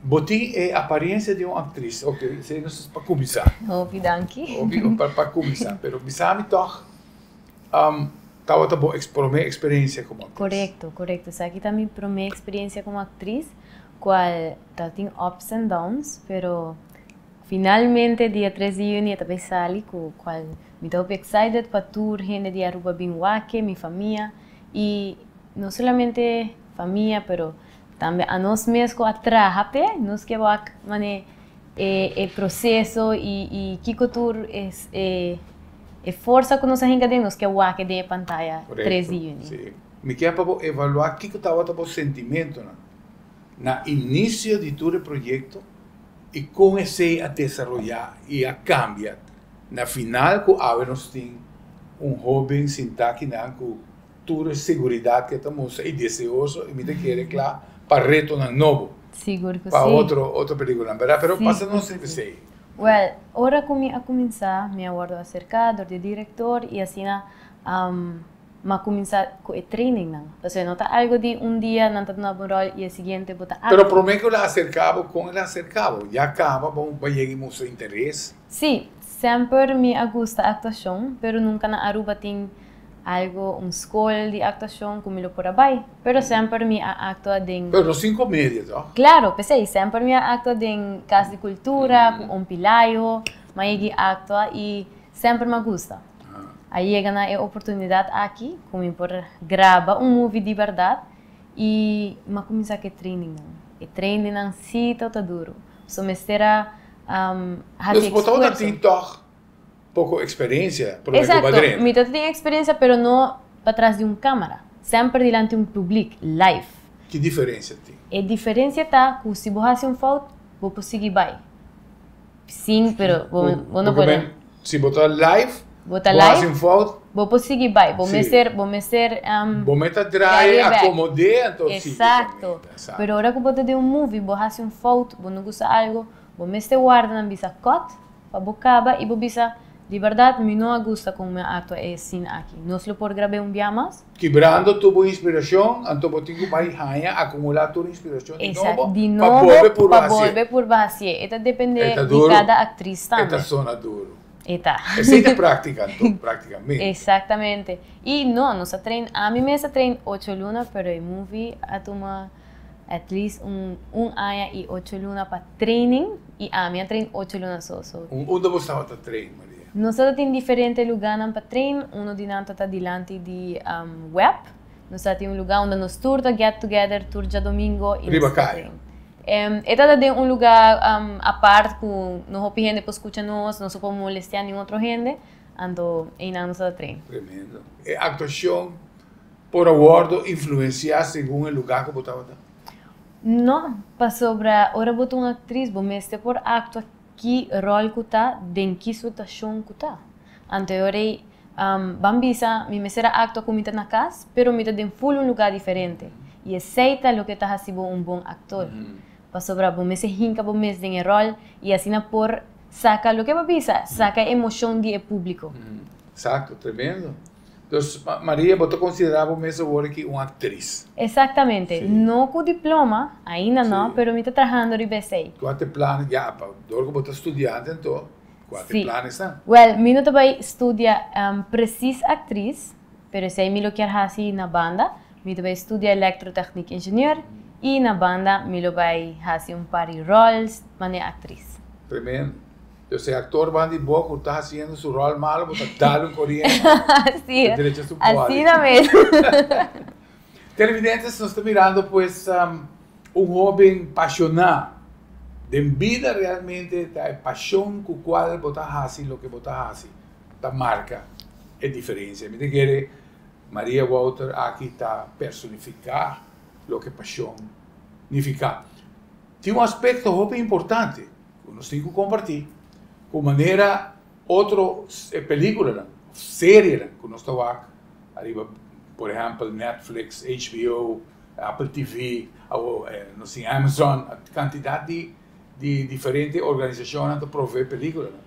[SPEAKER 1] bo tin e apariencia di un aktris. Ok, esei nos pa kuminsá.
[SPEAKER 6] Hopi danki.
[SPEAKER 1] Hopi pa kuminsá. Pero bisa mi tòg, tabata bo promé eksperensia komo aktris?
[SPEAKER 6] Korekto, korekto. Esaki ta mi promé eksperensia komo aktris, kual ta tin ups and downs, pero Finalmente dia tres di juni e ta bay sali cu cual mi ta hopi excited pa tur hende di Aruba bin wak-e, mi famia y no solamente famia pero tambe anos mes cu a traha p'e, nos ke wak mane e e proceso y y kico tur es e e forsa cu nos a hinca den nos ke wak-e den e pantaya tres di juni.
[SPEAKER 1] Correcto, si. Mi kier pa bo evalua kico tabata bo sentimentonan na inicio di tur e proyecto i kon esei a desaroyá i a kambia na final ku awe nos tin un hóben sintá kinan ku tur e seguridat ku e ta mustra i deseoso i mi ta kere kla pa retonan nobo
[SPEAKER 6] Sigur ku
[SPEAKER 1] pa
[SPEAKER 6] si.
[SPEAKER 1] otro otro pelíkulanan bèrdat pero pasa
[SPEAKER 6] Sigur
[SPEAKER 1] nos
[SPEAKER 6] ku
[SPEAKER 1] riba
[SPEAKER 6] si.
[SPEAKER 1] esei.
[SPEAKER 6] Wèl, ora ku mi a kuminsá mi a wòrdu aserká dor di e direktor i asina M'a cuminsa cu e trainingnan. Pasobra no ta algo di un dia nan ta duna bo un rol y e siguiente bo ta actua.
[SPEAKER 1] Pero prome cu el a acerca bo, con el a acerca bo? Ya caba bo a yega y mustra interes?
[SPEAKER 6] Sí, semper mi a gusta actuacion, pero nunca na Aruba tin algo, un scol di actuacion cu mi lo por a bay. Pero semper mi a actua den.
[SPEAKER 1] Pero no sin comedia, toch?
[SPEAKER 6] Claro, p'esey, semper mi a actua den Cas di Cultura, cu Ompilayo, m'a yega y actua y. Semper mi a gusta. A yega na e oportunidat aki ku mi por graba un movie di bèrdat i mi a kuminsá ku e trainingnan. E trainingnan sí tabata duru. So mester a hasi
[SPEAKER 1] Dus bo tabata
[SPEAKER 6] esfuerso.
[SPEAKER 1] tin tòg poko eksperensia promé ku bo a
[SPEAKER 6] Exacto,
[SPEAKER 1] drenta.
[SPEAKER 6] mi tabata tin eksperensia pero no patras di un kámara. Semper dilanti un publik, live.
[SPEAKER 1] Ki diferensia tin?
[SPEAKER 6] E diferensia ta ku si bo hasi un fout, bo por sigui bai. Sin, pero bo, bo no
[SPEAKER 1] Porque
[SPEAKER 6] por.
[SPEAKER 1] men, si bo ta live,
[SPEAKER 6] Bo ta
[SPEAKER 1] bo hasi
[SPEAKER 6] live,
[SPEAKER 1] un fout,
[SPEAKER 6] bo por sigui bai. Bo
[SPEAKER 1] Sí.
[SPEAKER 6] mester, bo mester
[SPEAKER 1] bo mester draai,
[SPEAKER 6] draai back.
[SPEAKER 1] acomod'é, anto sigui
[SPEAKER 6] Exacto.
[SPEAKER 1] caminda. Exacto.
[SPEAKER 6] Pero ora ku bo ta den un movie, bo hasi un fout, bo no gusta algo, bo mester warda nan bisa cut pa bo kaba i bo bisa, Di bèrdat mi no a gusta kon mi a aktua e scene aki. Nos lo por grab'é un bia mas?
[SPEAKER 1] Kibrando tur bo inspirashon, anto bo tin ku bai haña, akumulá tur inspirashon di
[SPEAKER 6] Exacto,
[SPEAKER 1] nobo
[SPEAKER 6] di
[SPEAKER 1] pa
[SPEAKER 6] nobo
[SPEAKER 1] bolbe purba
[SPEAKER 6] pa
[SPEAKER 1] hasié.
[SPEAKER 6] bolbe purba hasié. E ta dependé
[SPEAKER 1] E ta
[SPEAKER 6] di
[SPEAKER 1] duru.
[SPEAKER 6] kada aktris
[SPEAKER 1] E
[SPEAKER 6] tambe.
[SPEAKER 1] ta sona duru.
[SPEAKER 6] E ta.
[SPEAKER 1] Esei ta práktika anto, práktikamente.
[SPEAKER 6] Exactamente. I no, nos a train, ami mes a train ocho luna, pero e movie a tuma at least un un aña i ocho luna pa training i ami a train ocho luna so. So.
[SPEAKER 1] Unda bo tabata train, Maria?
[SPEAKER 6] Nos tabata tin diferente lugánan pa train, uno di nan tabata dilanti di web. Nos tabata tin un lugá unda nos tur ta get together tur djadomingo i nos
[SPEAKER 1] Riba
[SPEAKER 6] ta
[SPEAKER 1] kaya?
[SPEAKER 6] train. E tabata den un lugá apart ku no hopi hende por skucha nos, nos no por molestiá ningun otro hende, anto einan nos tabata train.
[SPEAKER 1] Tremendo. E aktuashon por a wòrdu influensiá segun e lugá ku bo tabata?
[SPEAKER 6] No, pasobra ora bo ta un aktris bo mester por aktua ki ròl ku ta den ki situashon ku ta. Anto e ora ei ban bisa mi mester a aktua ku mi ta na kas pero mi ta den ful un lugá diferente i esei ta loke ta hasi bo un bon aktor pasobra bo mester hinka bo mes den e ròl i asina por saka loke bo bisa saka e emoshon di e públiko.
[SPEAKER 1] Eksakto, tremendo. Dus, Maria, bo ta konsiderá bo mes awor aki un aktris?
[SPEAKER 6] Exactamente. No cu diploma, ainda no, pero mi ta trahando riba esey.
[SPEAKER 1] Cua ta e plan? Ya, pa dor cu bo ta studiante anto, cua ta e plan esnan?
[SPEAKER 6] Wel, mi no ta bay studia precies actriz, pero esey mi lo kier haci na banda. Mi ta bay studia elektrotechniek ingenieur y na banda mi lo bay haci un par di roles manera actriz.
[SPEAKER 1] Tremendo. Yo e actor banda di bo cu ta haciendo su rol malo, bo ta dal un coriente.
[SPEAKER 6] Así
[SPEAKER 1] Ta drecha su body.
[SPEAKER 6] Asina mes.
[SPEAKER 1] Televidentes, nos ta mirando pues un hoben pasiona den bida. Realmente ta e pasion cu cual bo ta haci loke bo ta haci ta marca e diferencia. Mi ta kere Maria Wouter aki ta personifica loke pasion nifica. Tin un aspecto hopi importante ku nos tin ku kompartí ku manera otro pelíkulanan òf serienan ku nos ta wak ariba, por ehèmpel, Netflix, HBO, Apple TV, awo nos tin Amazon, kantidat di di diferente organisashonnan ta provee pelíkulanan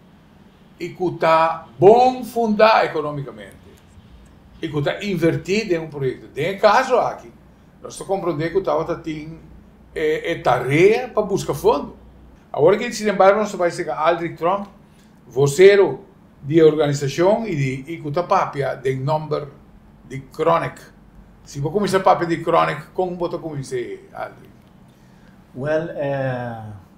[SPEAKER 1] i ku ta bon fundá ekonómikamente i ku ta invertí den un proyekto. Den e kaso aki nos ta komprondé ku tabata tin e tarea pa buska fondo. Awor aki, sin embargo, nos ta bai serka Aldrich Tromp, vocero di e organisacion y di y cu ta papia den nomber di Chronic. Si bo cuminsa papia di Chronic, con bo ta cuminsa, Aldrich?
[SPEAKER 9] Wel,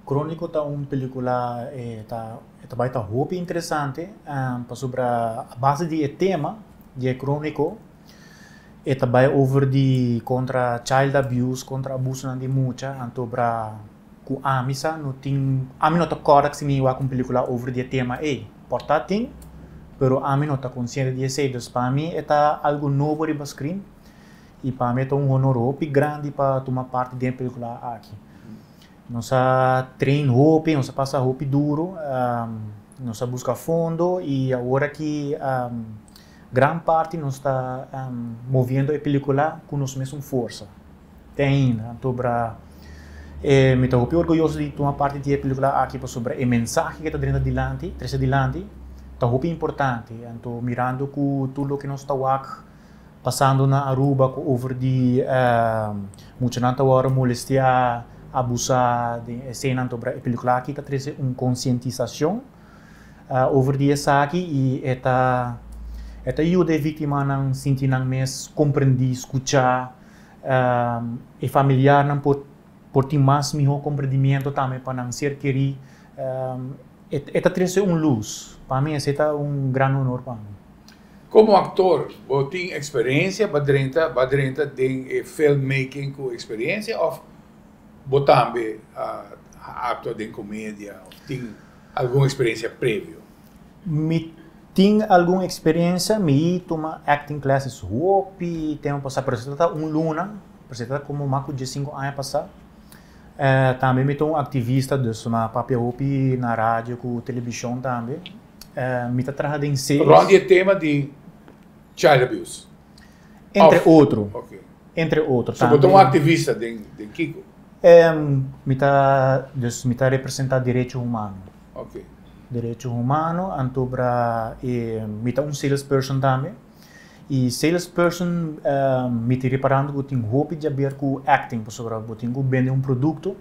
[SPEAKER 9] Chronico ta un pelicula ta ta bai ta hopi interesante pasobra a base di e tema di e Chronico e ta bai over di contra child abuse, contra abusonan di mucha, anto bra Ku ami sa no tin, ami no ta kòrda si mi wak un pelikula over di e tema ei. Por ta tin, pero ami no ta konsiente di esei. Dus pa mi e ta algu nobo riba screen i pa mi e ta un honor hopi grandi pa tuma parti den e pelikula aki. Nos a train hopi, nos a pasa hopi duru, nos a buska fondo i awor aki gran parti nos ta moviendo e pelikula ku nos mesun forsa. Te ainda. Anto bra e mi ta hopi orguyoso di tuma parti di e pelikula aki pasobra e mensahe ke ta drenta dilanti, trese dilanti, ta hopi importante. Anto mirando ku tur loke nos ta wak pasando na Aruba ku over di muchanan ta wòrdu molestiá, abusá den esena anto bra e pelikula aki ta trese un konsientisashon over di esaki i e ta e ta yuda e víktimanan sinti nan mes komprendí, skuchá. E familiarnan por por tin mas mihó komprendimiento tambe pa nan ser kerí. E ta trese un lus. Pa mi esei ta un gran honor pa mi.
[SPEAKER 1] Komo aktor bo tin eksperensia pa drenta ba drenta den e filmmaking ku eksperensia òf bo tambe a aktua den komedia òf tin algun eksperensia previo?
[SPEAKER 9] Mi tin algun eksperensia, mi tuma acting classes hopi tempu pasá pero esei ta un luna, pero esei ta komo mas ku diesinku aña pasá. Tambe mi ta un activista dus mi a papia hopi na radio cu television tambe. Mi ta traha den sales.
[SPEAKER 1] Rond di e tema di child abuse?
[SPEAKER 9] Entre otro. Entre otro
[SPEAKER 1] tambe. So bo ta un activista den kico?
[SPEAKER 9] Mi ta, dus mi ta representa derecho humano. Derecho humano, anto bra mi ta un salesperson tambe. Y salesperson mi tin reparando cu tin hopi di haber cu acting pasobra bo tin cu bende un producto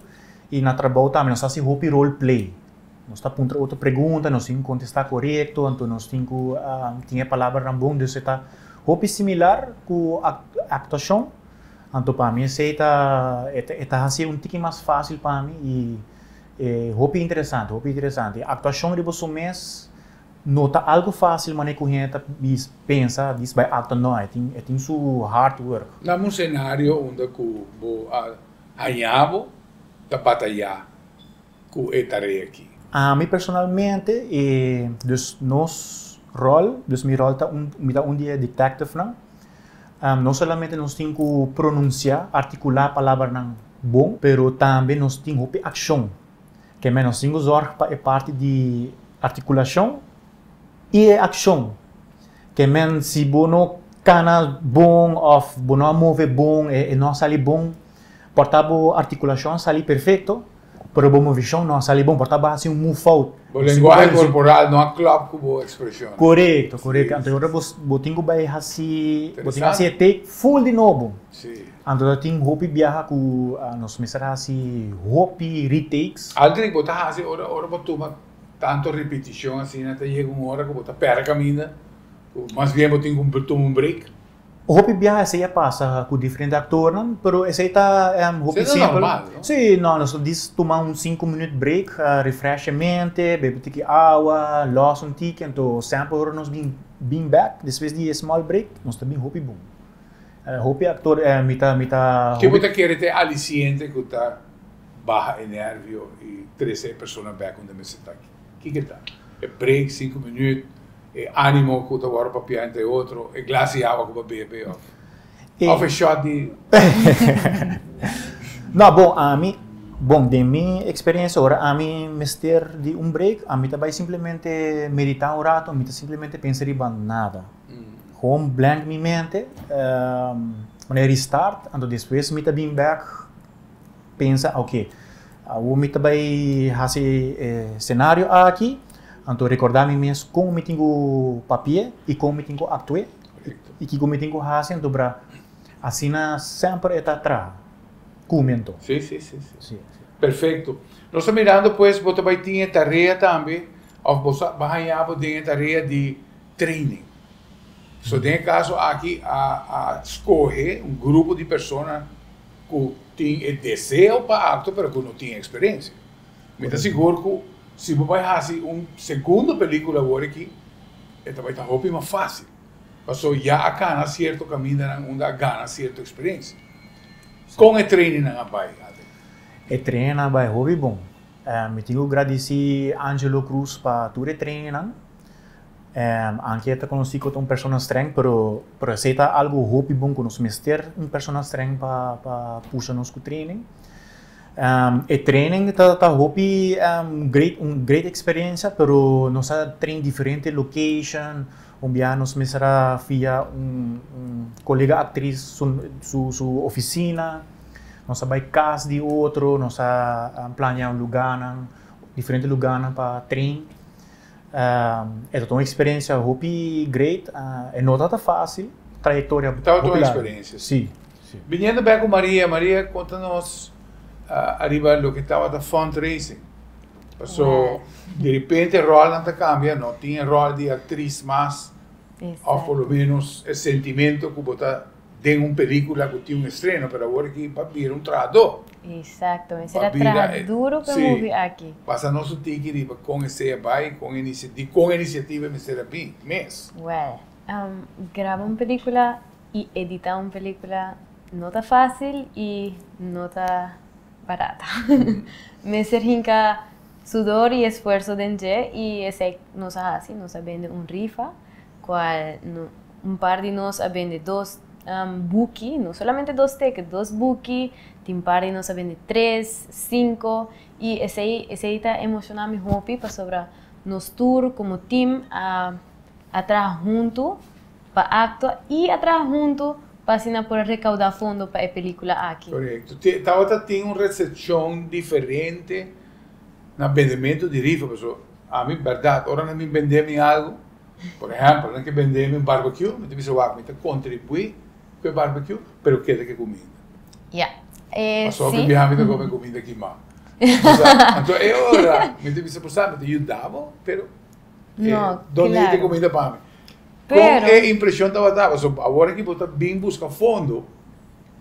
[SPEAKER 9] y na trabou tambe nos ta haci hopi role play. Nos ta puntra otro pregunta, nos tin cu contesta corecto, anto nos tin cu tin e palabranan bon, dus e ta hopi similar cu actuacion. Anto pa mi esey ta e ta haci un tiki mas facil pa mi y hopi interesante, hopi interesante. Actuacion riba su mes No ta algo fácil manera ku hende ta bis pensa dis bai actua no e tin e tin su hard work.
[SPEAKER 1] Dame un scenario unda ku bo a haña bo ta batayá ku e tarea aki.
[SPEAKER 9] Ami personalmente e dus nos ròl dus mi ròl ta un mi ta un di e detectivenan no solamente nos tin ku pronunsiá artikulá palabranan bon pero tambe nos tin hopi akshon. Ke menos tin ku zòrg pa e parti di artikulashon i e akshon. Ke men si bo no kana bon òf bo no a move bon, e no a sali bon, por ta bo artikulashon a sali perfekto, pero bo movishon no a sali bon, por ta bo a hasi un move fout.
[SPEAKER 1] Bo lenguahe korporal no a klòp ku bo ekspreshon.
[SPEAKER 9] Korekto, korekto. Anto ora bo tin ku bai hasi, bo tin ku hasi e take ful di nobo. Anto ta tin hopi biaha ku nos mester hasi hopi retakes.
[SPEAKER 1] Aldrich, bo ta hasi ora ora bo tuma tanto ripitishon asina ta yega un ora ku bo ta pèrdè kaminda, ku mas bien bo tin ku tuma un break?
[SPEAKER 9] Hopi biaha esei a pasa ku diferente aktornan, pero esei ta hopi simpel.
[SPEAKER 1] Esei ta normal, no?
[SPEAKER 9] Sí, no, nos ta dis tuma un sinku minüt break, refresh e mente, bebe tiki awa, lòs un tiki, anto semper ora nos bin bin bèk despues di e small break, nos ta bin hopi bon. Hopi actor mi ta mi ta.
[SPEAKER 1] Ke bo ta kere ta e aliciente ku ta baha e nervio i trese e persona bek unda mester ta? Kiko ta? E break sinku minuut, e animo ku ta wòrdu papia entre otro, e glas di awa ku bo a bebe òf òf e shot di.
[SPEAKER 9] No bon ami bon den mi eksperensia ora ami mester di un break ami ta bai simplemente medita un rato mi ta simplemente pensa riba nada. Gewoon blank mi mente, manera restart, anto despues mi ta bin bek pensa oke, awor mi ta bai hasi e scenario aki, anto recorda mi mes kon mi tin ku papia i kon mi tin ku actua i kiko mi tin ku hasi, anto bra asina semper e ta traha ku mi anto.
[SPEAKER 1] Si, si, si, si. Perfecto. Nos ta mirando pues bo ta bai tin e tarea tambe of bo sa bo haña bo den e tarea di training. So den e caso aki a a scoge un grupo di persona cu tin e deseo pa actua pero cu no tin experiencia. Mi ta sigur cu si bo bay haci un segundo pelicula awor aki e ta bay ta hopi mas facil paso ya a cana cierto camindanan unda a gana cierto experiencia. Con e trainingnan a bay, Adri?
[SPEAKER 9] E trainingnan a bay hopi bon. Mi tin cu gradici Angelo Cruz pa tur e trainingnan. Anke e ta konosí ku ta un persona streng, pero pero esei ta algu hopi bon ku nos mester un persona streng pa pa pusha nos ku training. E training ta ta hopi great un great eksperensia, pero nos a train diferente location, un biaha nos mester a fia un un kolega aktris su su su ofisina, nos a bai kas di otro, nos a plania un lugánan diferente lugánan pa train. E ta un experiencia hopi great. E no tabata facil, trayectoria hopi
[SPEAKER 1] largo. Tabata un experiencia.
[SPEAKER 9] Si, si.
[SPEAKER 1] Biniendo bek cu Maria, Maria conta nos ariba loke tabata fundraising. Paso di repente rolnan ta cambia, no tin e rol di actriz mas, of por lo menos e sentimento cu bo ta. Den un pelicula cu tin un estreno, pero awor aki pa bira un trahador.
[SPEAKER 6] Exacto, mester a traha duro pa e movie aki.
[SPEAKER 1] Pasa nos un tiki riba con esey a bay, con di con e iniciativa mester a bin mes.
[SPEAKER 6] Well, graba un pelicula y edita un pelicula no ta facil y no ta barata. Mester hinca sudor y esfuerzo den dje y esey nos a haci, nos a bende un rifa cual un par di nos a bende dos buki, no solamente dos ticket, dos buki, tin par di nos a bende tres, cinco, y esey esey ta emociona mi hopi pasobra nos tur como team a a traha hunto pa actua y a traha hunto pa asina por a recauda fondo pa e pelicula aki.
[SPEAKER 1] Correcto. Tabata tin un recepcion diferente na bendemento di rifa pasobra ami berdad ora nan bin bende mi algo Por ehèmpel, nan ke bende mi un barbecue, mi ta bisa wak, mi ta kontribuí ku e barbecue, pero keda ku e kuminda.
[SPEAKER 6] Ya. E,
[SPEAKER 1] Pasobra si. biaha mi ta kome kuminda kimá. Bo sa? Anto e ora mi ta bisa, bo sa, mi ta yuda bo, pero
[SPEAKER 6] No,
[SPEAKER 1] donate e
[SPEAKER 6] claro.
[SPEAKER 1] kuminda pa mi. Kon
[SPEAKER 6] Pero.
[SPEAKER 1] e impreshon tabata? Pasobra awor aki bo ta bin buska fondo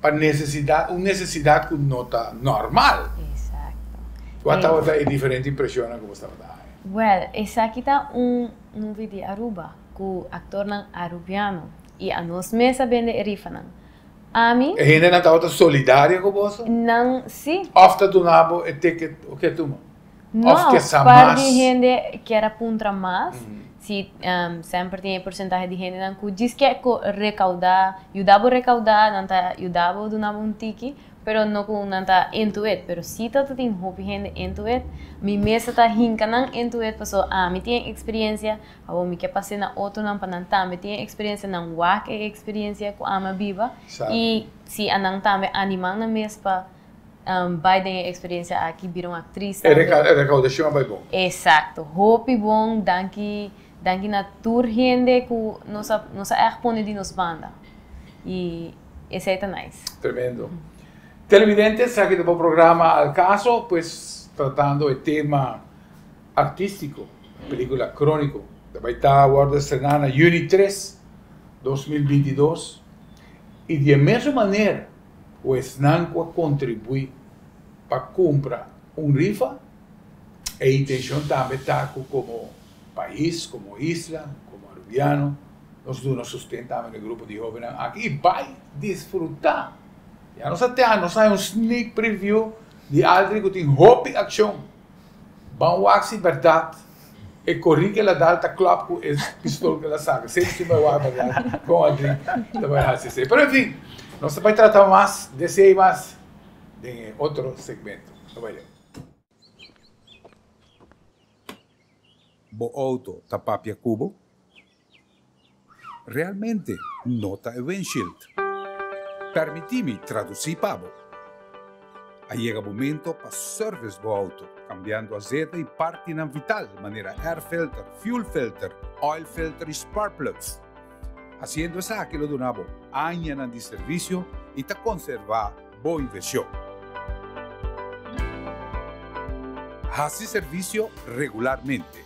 [SPEAKER 1] pa nesesidat, un nesesidat ku no ta normal.
[SPEAKER 6] Exacto.
[SPEAKER 1] Kua tabata e diferente impreshonnan ku bo tabata haña?
[SPEAKER 6] Well, esaki ta un movie di Aruba ku aktornan Arubiano i anos mes a bende e rifanan. Ami.
[SPEAKER 1] E hendenan tabata solidario ku boso?
[SPEAKER 6] Nan si.
[SPEAKER 1] Òf ta duna bo e ticket o ke tuma?
[SPEAKER 6] No,
[SPEAKER 1] Òf ke sa
[SPEAKER 6] par
[SPEAKER 1] mas?
[SPEAKER 6] di hende kier a puntra mas. Si, semper tin e porsentahe di hendenan ku djis ke ku rekaudá, yuda bo rekaudá, nan ta yuda bo duna bo un tiki. Pero no cu nan ta into it, pero si ta tin hopi hende into it, mi mes ta ta hinca nan into it paso ami tin e experiencia, awor mi ke pase na otronan pa nan tambe tin e experiencia, nan wak e experiencia cu ami a biba y si a nan tambe anima nan mes pa bay den e experiencia aki, bira un actriz
[SPEAKER 1] E
[SPEAKER 6] tambe.
[SPEAKER 1] recaudacion a bay bon.
[SPEAKER 6] Exacto, hopi bon, danki, danki na tur hende cu nos a nos a echt pone di nos banda y. Esei ta nice.
[SPEAKER 1] Tremendo. Televidentes, esaki ta bo programa Al Caso, pues tratando e tema artístico, película Crónico. Ta bai ta wordo estrená na juni 3, 2022. Y di e mesun manera cu esnan cu a contribui pa cumpra un rifa, e intencion tambe ta cu como pais, como isla, como Arubiano, Nos duna sosten tambe na e grupo di hobennan aki i bai disfrutá. Ya nos a tèn, nos a haña un sneak preview di Aldri ku tin hopi akshon. Ban wak si bèrdat e korí ku el a dal ta klòp ku e pistol ku el a saka. Semper si bai wak bèrdat kon Aldri ta bai hasi esei. Pero enfin, nos ta bai trata mas di esei mas den e otro segmento. Ta bai leu.
[SPEAKER 11] Bo auto ta papia ku bo? Realmente no ta e windshield. Permití mi tradusí pa bo. A yega momento pa service bo auto, cambiando azeta y partinan vital manera air filter, fuel filter, oil filter y spark plugs. Haciendo esaki lo duna bo añanan di servicio y ta conserva bo inversion. Haci servicio regularmente.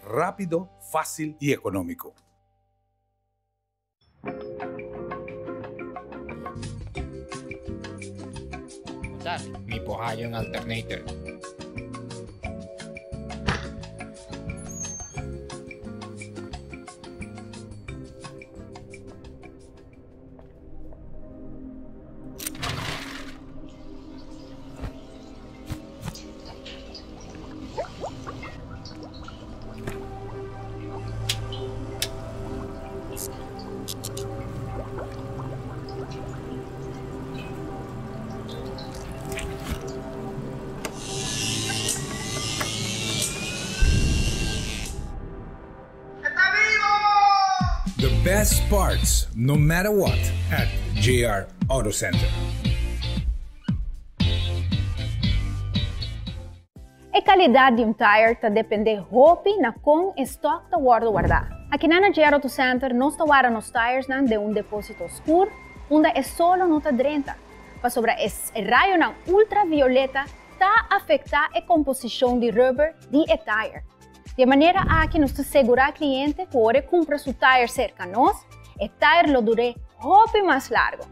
[SPEAKER 11] Rápido, fácil y económico.
[SPEAKER 12] Mi por haya un alternator.
[SPEAKER 11] The best parts, no matter what, at JR Auto Center.
[SPEAKER 13] E calidad di un tire ta depende hopi na con e stock ta wordo warda. Aki na JR Auto Center nos ta warda nos tires nan den un deposito scur, unda e solo no ta drenta. Pasobra e rayonan ultravioleta ta afecta e composicion di rubber di e tire. Di e manera aki nos ta segura cliente cu ora e cumpra su tire cerca nos, e tire lo dure hopi mas largo.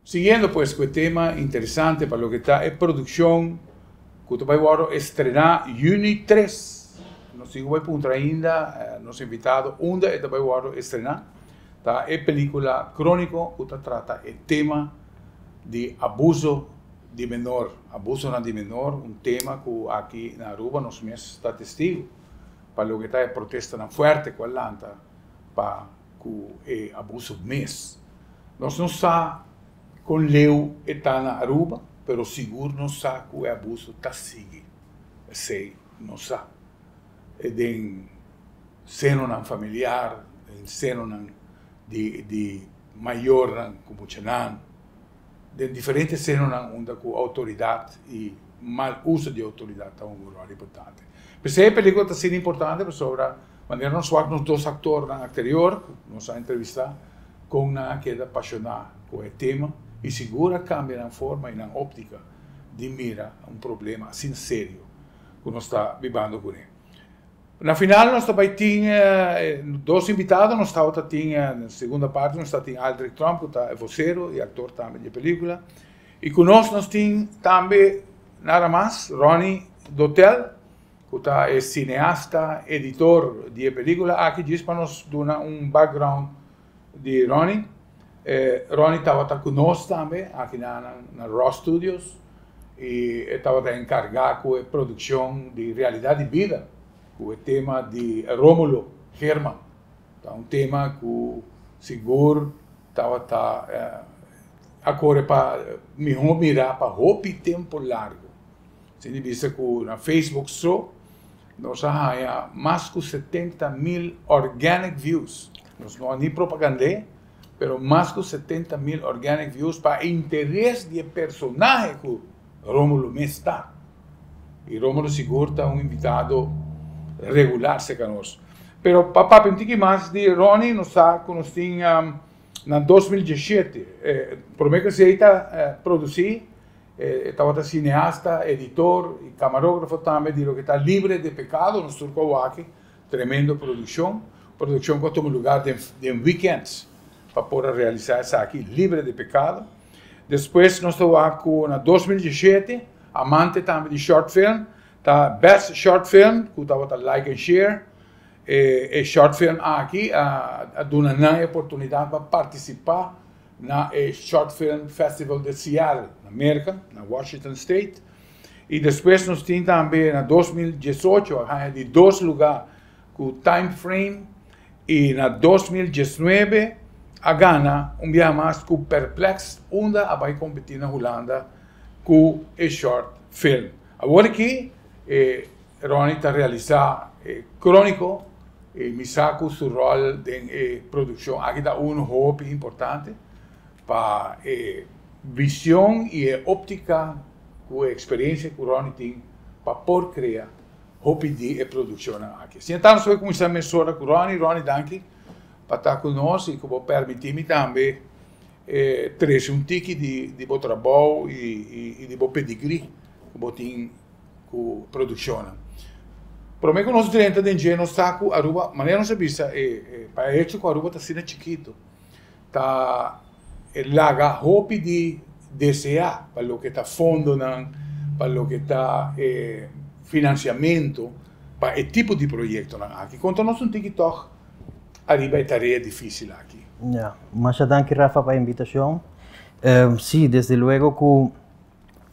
[SPEAKER 1] Siguiendo pues cu e tema interesante pa loke ta e produccion cu ta bay wordo estrena juni tres. Nos tin cu bay puntra ainda nos invitado unda e ta bay wordo estrena. Ta e pelicula Cronico cu ta trata e tema di abuso di menor, abusonan di menor, un tema cu aki na Aruba nos mes ta testigo pa loke ta e protestanan fuerte cu a lanta pa cu e abuso mes. Nos no sa con leu e ta na Aruba, pero sigur nos sa cu e abuso ta sigui, esey nos sa. E den senonan familiar, den senonan di di mayornan cu muchanan, den diferente senonan unda cu autoridad y mal uso di autoridad ta hunga un rol importante. P'esey e pelicula ta asina importante pasobra manera nos wak nos dos actornan anterior cu nos a entrevista con nan a keda pasiona cu e tema y sigur a cambia nan forma y nan optica di mira un problema asina serio cu nos ta bibando cune. Na final nos ta bai tin dos invitado, nos tabata tin na segunda parti nos ta tin Aldrich Tromp cu ta e vocero y actor tambe di e pelicula y cu nos nos tin tambe nada mas Ronnie Dotel cu ta e cineasta, editor di e pelicula aki djis pa nos duna un background di Ronnie. Ronnie tabata cu nos tambe aki na na Raw Studios y e tabata encarga cu e produccion di Realidad di Bida cu e tema di Romulo Herman. Ta un tema cu sigur tabata a core pa miho mira pa hopi tempo largo. Sin di bisa cu na Facebook so nos a haya mas cu 70,000 organic views. Nos no a ni propagand'é, pero mas cu 70,000 organic views pa e interes di e personahe cu Romulo mes ta. Y Romulo sigur ta un invitado regular cerca nos. Pero pa papia un tiki mas di Ronnie, nos sa cu nos tin na 2017, prome cu esey ta produci E tabata cineasta, editor y camarógrafo tambe di loke ta Libre de Pecado, nos tur cu a wak, tremendo produccion, produccion cu a tuma lugar den den weekends pa por a realisa esaki, Libre de Pecado. Despues nos ta wak cu na 2017, amante tambe di short film, ta Best Short Film cu tabata Like and Share, e e short film aki a a duna nan e oportunidad pa participa na e Short Film Festival de Seattle, na Merka, na Washington State. I despues nos tin tambe na 2018 a haña di dos lugá ku Time Frame i na 2019 a gana un biaha mas ku Perplexed unda a bai kompetí na Hulanda ku e short film. Awor aki e Ronnie ta realisá e Crónico i mi sa ku su ròl den e produkshon aki ta unu hopi importante pa e vision i e óptika ku e eksperensia ku Ronnie tin pa por krea hopi di e produkshonnan aki. Asina ta nos por kuminsá mesora ku Ronnie. Ronnie danki pa ta ku nos i ku bo pèrmití mi tambe trese un tiki di bo trabou i di bo pedigrí ku bo tin ku produkshonnan. Promé ku nos drenta den dje nos sa ku Aruba, manera nos a bisa e pa e hecho ku Aruba ta asina chikitu ta e laga hopi di deseá pa loke ta fondonan, pa loke ta e finansiamentu pa e tipo di proyektonan aki. Konta nos un tiki tòg ariba e tarea difísil aki.
[SPEAKER 14] Ya, masha danki Rafa pa e invitashon. Sí, desde luego ku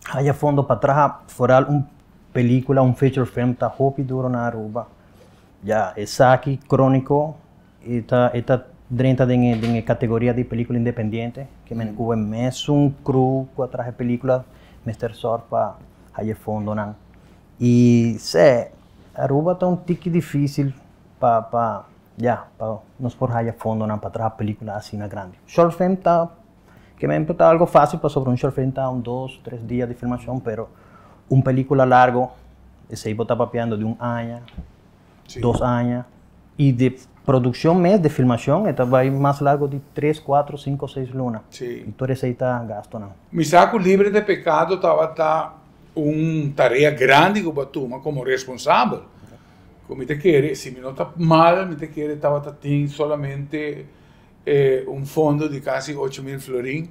[SPEAKER 14] Haya fondo pa traha foral un pelicula, un feature film ta hopi duro na Aruba. Ya esaki cronico e ta e ta drenta den e categoria di pelicula independiente, kiermen cu e mesun crew cu a traha e pelicula mester zorg pa haya fondonan. Y si, Aruba ta un tiki dificil pa, ja, pa nos por haya fondonan pa traha pelicula asina grandi. Short film ta kiermen ta algo facil pasobra un short film ta un 2, 3 dia di filmacion, pero un pelicula largo, esey bo ta papiando di un aña, 2 aña, y di produccion mes, di filmacion, ta bay mas largo di 3, 4, 5, 6 luna. Y tur esey ta gastonan.
[SPEAKER 1] Mi sa cu Libre de Pecado tabata un tarea grandi cu bo a tuma como responsabel. Cu mi ta kere, si mi no ta mal, mi ta kere tabata tin solamente un fondo di casi 8000 florin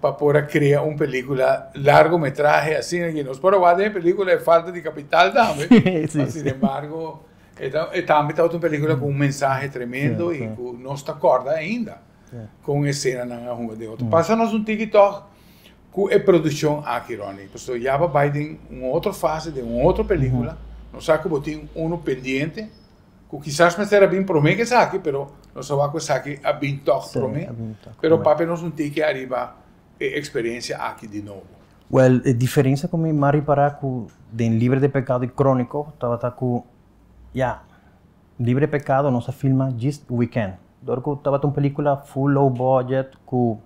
[SPEAKER 1] pa por a crea un pelicula largometrahe asina cu nos por a wak den pelicula e falta di capital tambe. Sin embargo, e tambe tabata un pelicula cu un mensahe tremendo y cu nos ta corda ainda cu escenanan a hunga den otro. Pasa nos un tiki toch cu e produccion aki, Ronnie. Pasobra ya bo a bay den un otro fase, den un otro pelicula. Nos sa cu bo tin uno pendiente, cu kisas mester a bin prome cu esaki, pero nos a wak cu esaki a bin toch prome. Pero papia nos un tiki ariba e experiencia aki di nobo.
[SPEAKER 14] Well, e diferencia cu mi a ripara cu den Libre de Pecado y Crónico, tabata cu, ja, Libre de Pecado nos a filma just weekend. Dor cu tabata un pelicula full low budget cu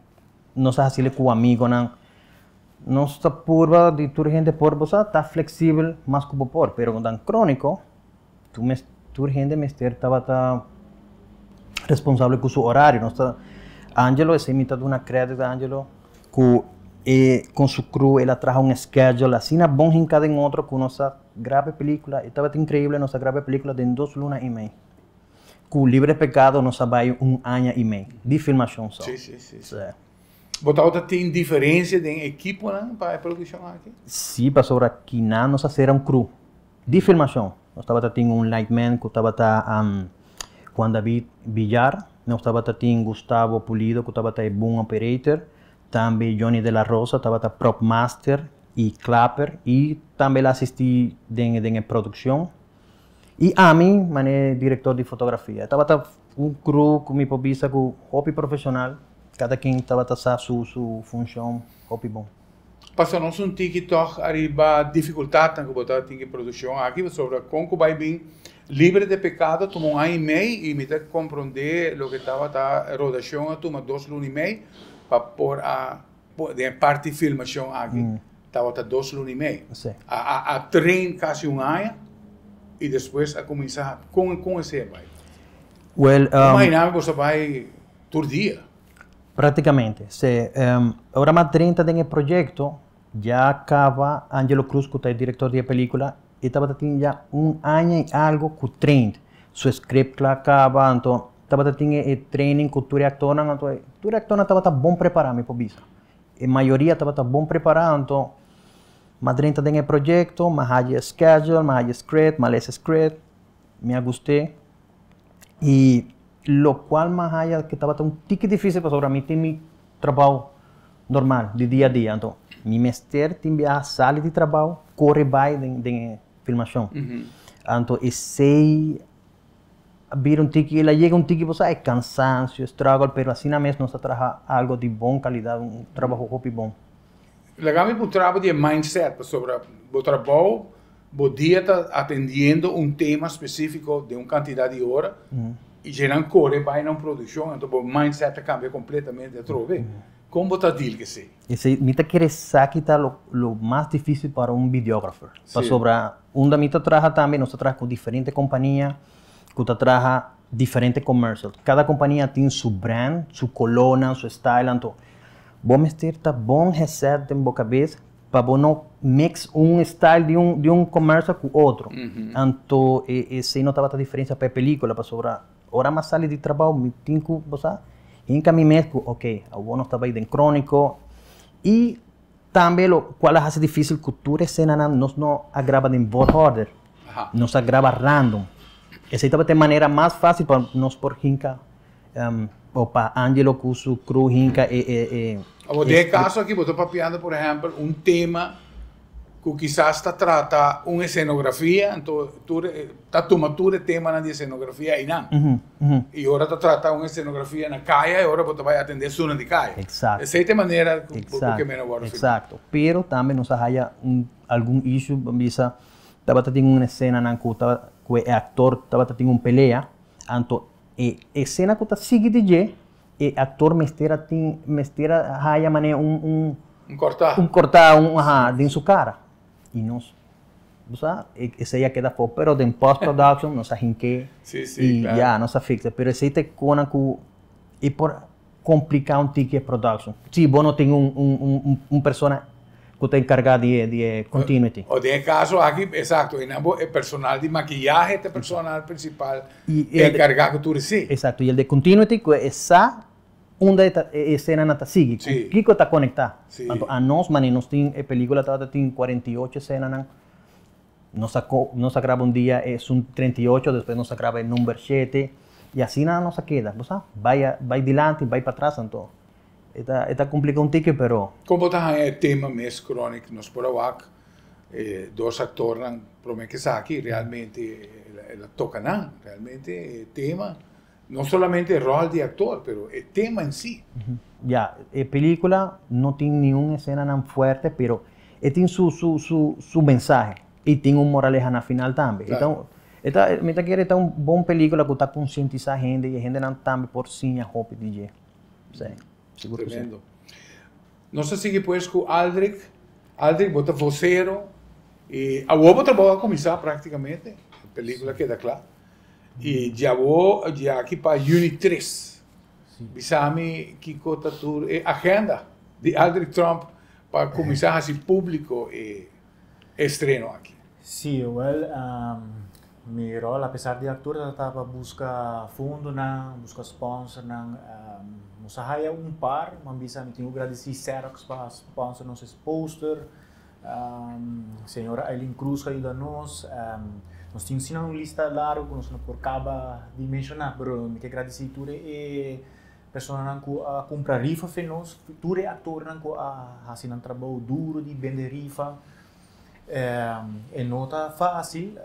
[SPEAKER 14] nos a haci'e cu amigonan. Nos ta purba di tur hende por bo sa ta flexibel mas cu bo por, pero den Crónico, tur hende mester tabata responsabel cu su horario. Nos ta Angelo, esey mi ta duna credit a Angelo, cu cu su crew el a traha un schedule asina bon hinca den otro cu nos a graba e pelicula, y tabata increibel, nos a graba e pelicula den 2 luna y mei. Cu Libre Pecado nos a bay un aña y mei di filmacion so.
[SPEAKER 1] Si, si, si. Bo tabata tin diferencia den ekiponan pa e produccion aki?
[SPEAKER 14] Si, pasobra akinan nos a sera un crew di filmacion. Nos tabata tin un lightman cu tabata Juan David Villar, nos tabata tin Gustavo Pulido cu tabata e boom operator, tambe Johnny de la Rosa tabata prop master y clapper y tambe el a asisti den e produccion. Y ami, manera director di fotografia. Tabata un crew cu mi por bisa cu hopi profesional, cada ken tabata sa su funcion hopi bon.
[SPEAKER 1] Pasa nos un tiki toch ariba dificultad cu bo tin cu produccion aki sobre con cu bay bin Libre de Pecado a tuma un aña y mei y mi ta comprende loke tabata rodacion a tuma 2 luna y mei pa por a den parti filmacion aki tabata 2 luna y mei. A train casi un aña y despues a cuminsa con esey a bay.
[SPEAKER 14] Well,
[SPEAKER 1] Imagina bo a bay tur dia.
[SPEAKER 14] Practicamente. Si, ora m'a drenta den e proyecto, ya caba Angelo Cruz, cu ta e director di e pelicula, y tabata tin ya un aña y algo cu train. Su script a caba, anto tabata tin e training cu tur actornan, anto tur actornan tabata bon prepara, mi por bisa. E mayoria tabata bon prepara, anto m'a drenta den e proyecto, m'a haya schedule, m'a haya script, m'a lesa script, mi a gust'e. Y locual m'a haya cu tabata un tiki dificil pasobra mi tin mi trabou normal di dia a dia. Anto, mi mester tin biaha sali di trabou, core bay den filmacion. Anto, esey a bira un tiki, el a yega un tiki, bo sa, e cansancio, struggle, pero asina mes nos a traha algo di bon calidad, un trabou hopi bon.
[SPEAKER 1] Laga mi puntra di mindset sobre bo trabou, bo dia ta atendiendo un tema specifico di un cantidad di ora y ya core bay na un produccion, anto bo mindset ta cambia completamente atrobe. Con bo ta deal cu esey?
[SPEAKER 14] Esey, mi ta kere esaki ta lo mas dificil pa un videographer. Pasobra unda mi ta traha tambe, nos ta traha cu diferente compania, cu ta traha diferente commercial. Cada compania tin su brand, su color, su style, anto bo mester ta bon reset den bo cabes pa bo no mix un style di un commercial cu otro. Anto, esey no tabata diferencia pa e pelicula, pasobra ora m'a sali di trabou, mi tin cu, bo sa, hinca mi mes cu, ok, awor nos ta bay den Crónico y tambe locual a haci dificil cu tur escenanan nos no a graba den volgorde. Nos a graba random. Esey tabata e manera mas facil pa nos por hinca of pa Angelo cu su crew hinca e
[SPEAKER 1] Awor, den caso aki, bo ta papiando, por ehempel, un tema. Ku kisas ta trata un esenografia, anto tur ta tuma tur e temanan di esenografia einan. I ora ta trata un esenografia na kaya, e ora bo ta bai atende esunnan di kaya. Esei ta e manera ku bo ke mena wòrdu filmá.
[SPEAKER 14] Eksakto. Pero tambe nos a haya un algun issue, bo bisa tabata tin un esenanan ku tabata ku e aktor tabata tin un pelea, anto e esena ku ta sigui di dje E actor mester a tin mester a haya manera un un
[SPEAKER 1] Un cortá.
[SPEAKER 14] Un cortá un aha den su cara. Y nos bo sa esey a keda afó pero den post production nos a hink'é
[SPEAKER 1] Sí sí
[SPEAKER 14] y
[SPEAKER 1] claro.
[SPEAKER 14] ya nos a fixa pero esey ta e cona cu e por complica un tiki e production si bo no tin un un un un persona cu ta encarga di e di e continuity.
[SPEAKER 1] O den e caso aki exacto e nan bo e personal di maquiyahe ta e personal principal
[SPEAKER 14] Y el de-
[SPEAKER 1] encarga cu tur esey.
[SPEAKER 14] Exacto, y el de continuity cu e sa unda e ta e escenanan ta sigui, cu kico ta conecta. Anto anos mane nos tin e pelicula tabata tin 48 escenanan, nos a nos a graba un dia esun 38, despues nos a graba e number shete, y asina nos a keda, bo sa, bay bay dilanti, bay patras, anto e ta e ta complica un tiki pero.
[SPEAKER 1] Con bo ta haña e tema mes Chronic? Nos por a wak E dos actornan prome ke esaki realmente el a toca nan, realmente e tema, no solamente e rol di actor, pero e tema en si.
[SPEAKER 14] Ya, e pelicula no tin niun escenanan fuerte, pero e tin su su su su mensahe y tin un moraleha na final tambe. E ta un e ta mi ta kere e ta un bon pelicula cu ta concientisa hende y e hendenan tambe por siña hopi di dje. Si, sigur cu si.
[SPEAKER 1] Tremendo. Nos ta sigui pues cu Aldrich. Aldrich, bo ta vocero y awor bo trabou a cuminsa practicamente, e pelicula keda cla. Y djawo, djaki pa juni 3. Bisa mi kico ta tur e agenda di Aldrich Tromp pa cuminsa haci publico e estreno aki.
[SPEAKER 9] Sí, wel, mi rol apesar di actor ta pa busca fondonan, busca sponsornan. Nos a haya un par, mi a bisa mi tin cu gradici Xerox pa sponsor nos es poster, señora Eileen Cruz cu a yuda nos. Nos tin asina un lista largo cu nos no por caba di menciona, pero mi ke gradici tur e personanan cu a cumpra rifa fe nos, tur e actornan cu a haci nan trabou duro di bende rifa. E no ta fácil.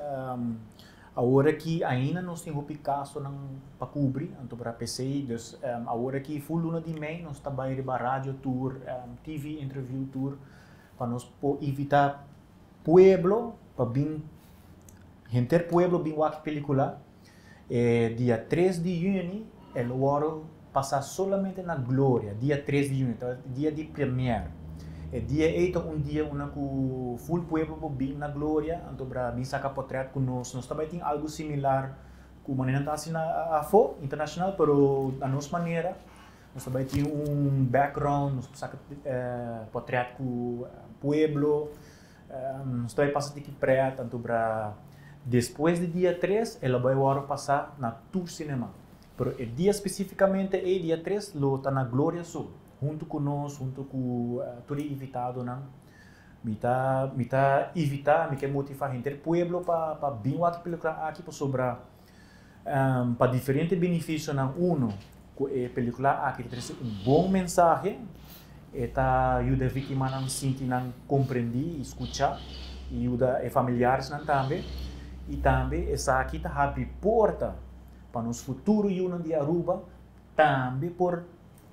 [SPEAKER 9] Awor aki ainda nos tin hopi kasonan pa kubri, anto por a p'esei. Dus awor aki ful luna di mei nos ta bai riba radio tour, TV interview tour pa nos por invitá pueblo pa bin, henter pueblo bin wak e pelikula. E dia 3 di yüni e lo wòrdu pasá solamente na Gloria, dia 3 di yüni, ta dia di première. E dia ei ta un dia unda ku ful pueblo por bin na Gloria, anto bra bin saka potrèt ku nos. Nos ta bai tin algu similar ku manera nan ta hasi na afó, internashonal, pero na nos manera. Nos ta bai tin un background, nos por saka potrèt ku pueblo. Nos ta bai pasa tiki prèt, anto bra despues di dia 3 e lo bai wòrdu pasá na tur sinema. Pero e dia spesífikamente ei, dia 3, lo ta na Gloria Sul, huntu ku nos, huntu ku tur e invitadonan. Mi ta mi ta invitá, mi ke motivá henter pueblo pa pa bin wak e pelikula aki pasobra pa diferente benefisionan. Uno, ku e pelikula aki ta trese un bon mensahe, e ta yuda e víktimanan sinti nan komprendí i skuchá, i yuda e familiaresnan tambe. I tambe esaki ta habri porta pa nos futuro yunan di Aruba tambe por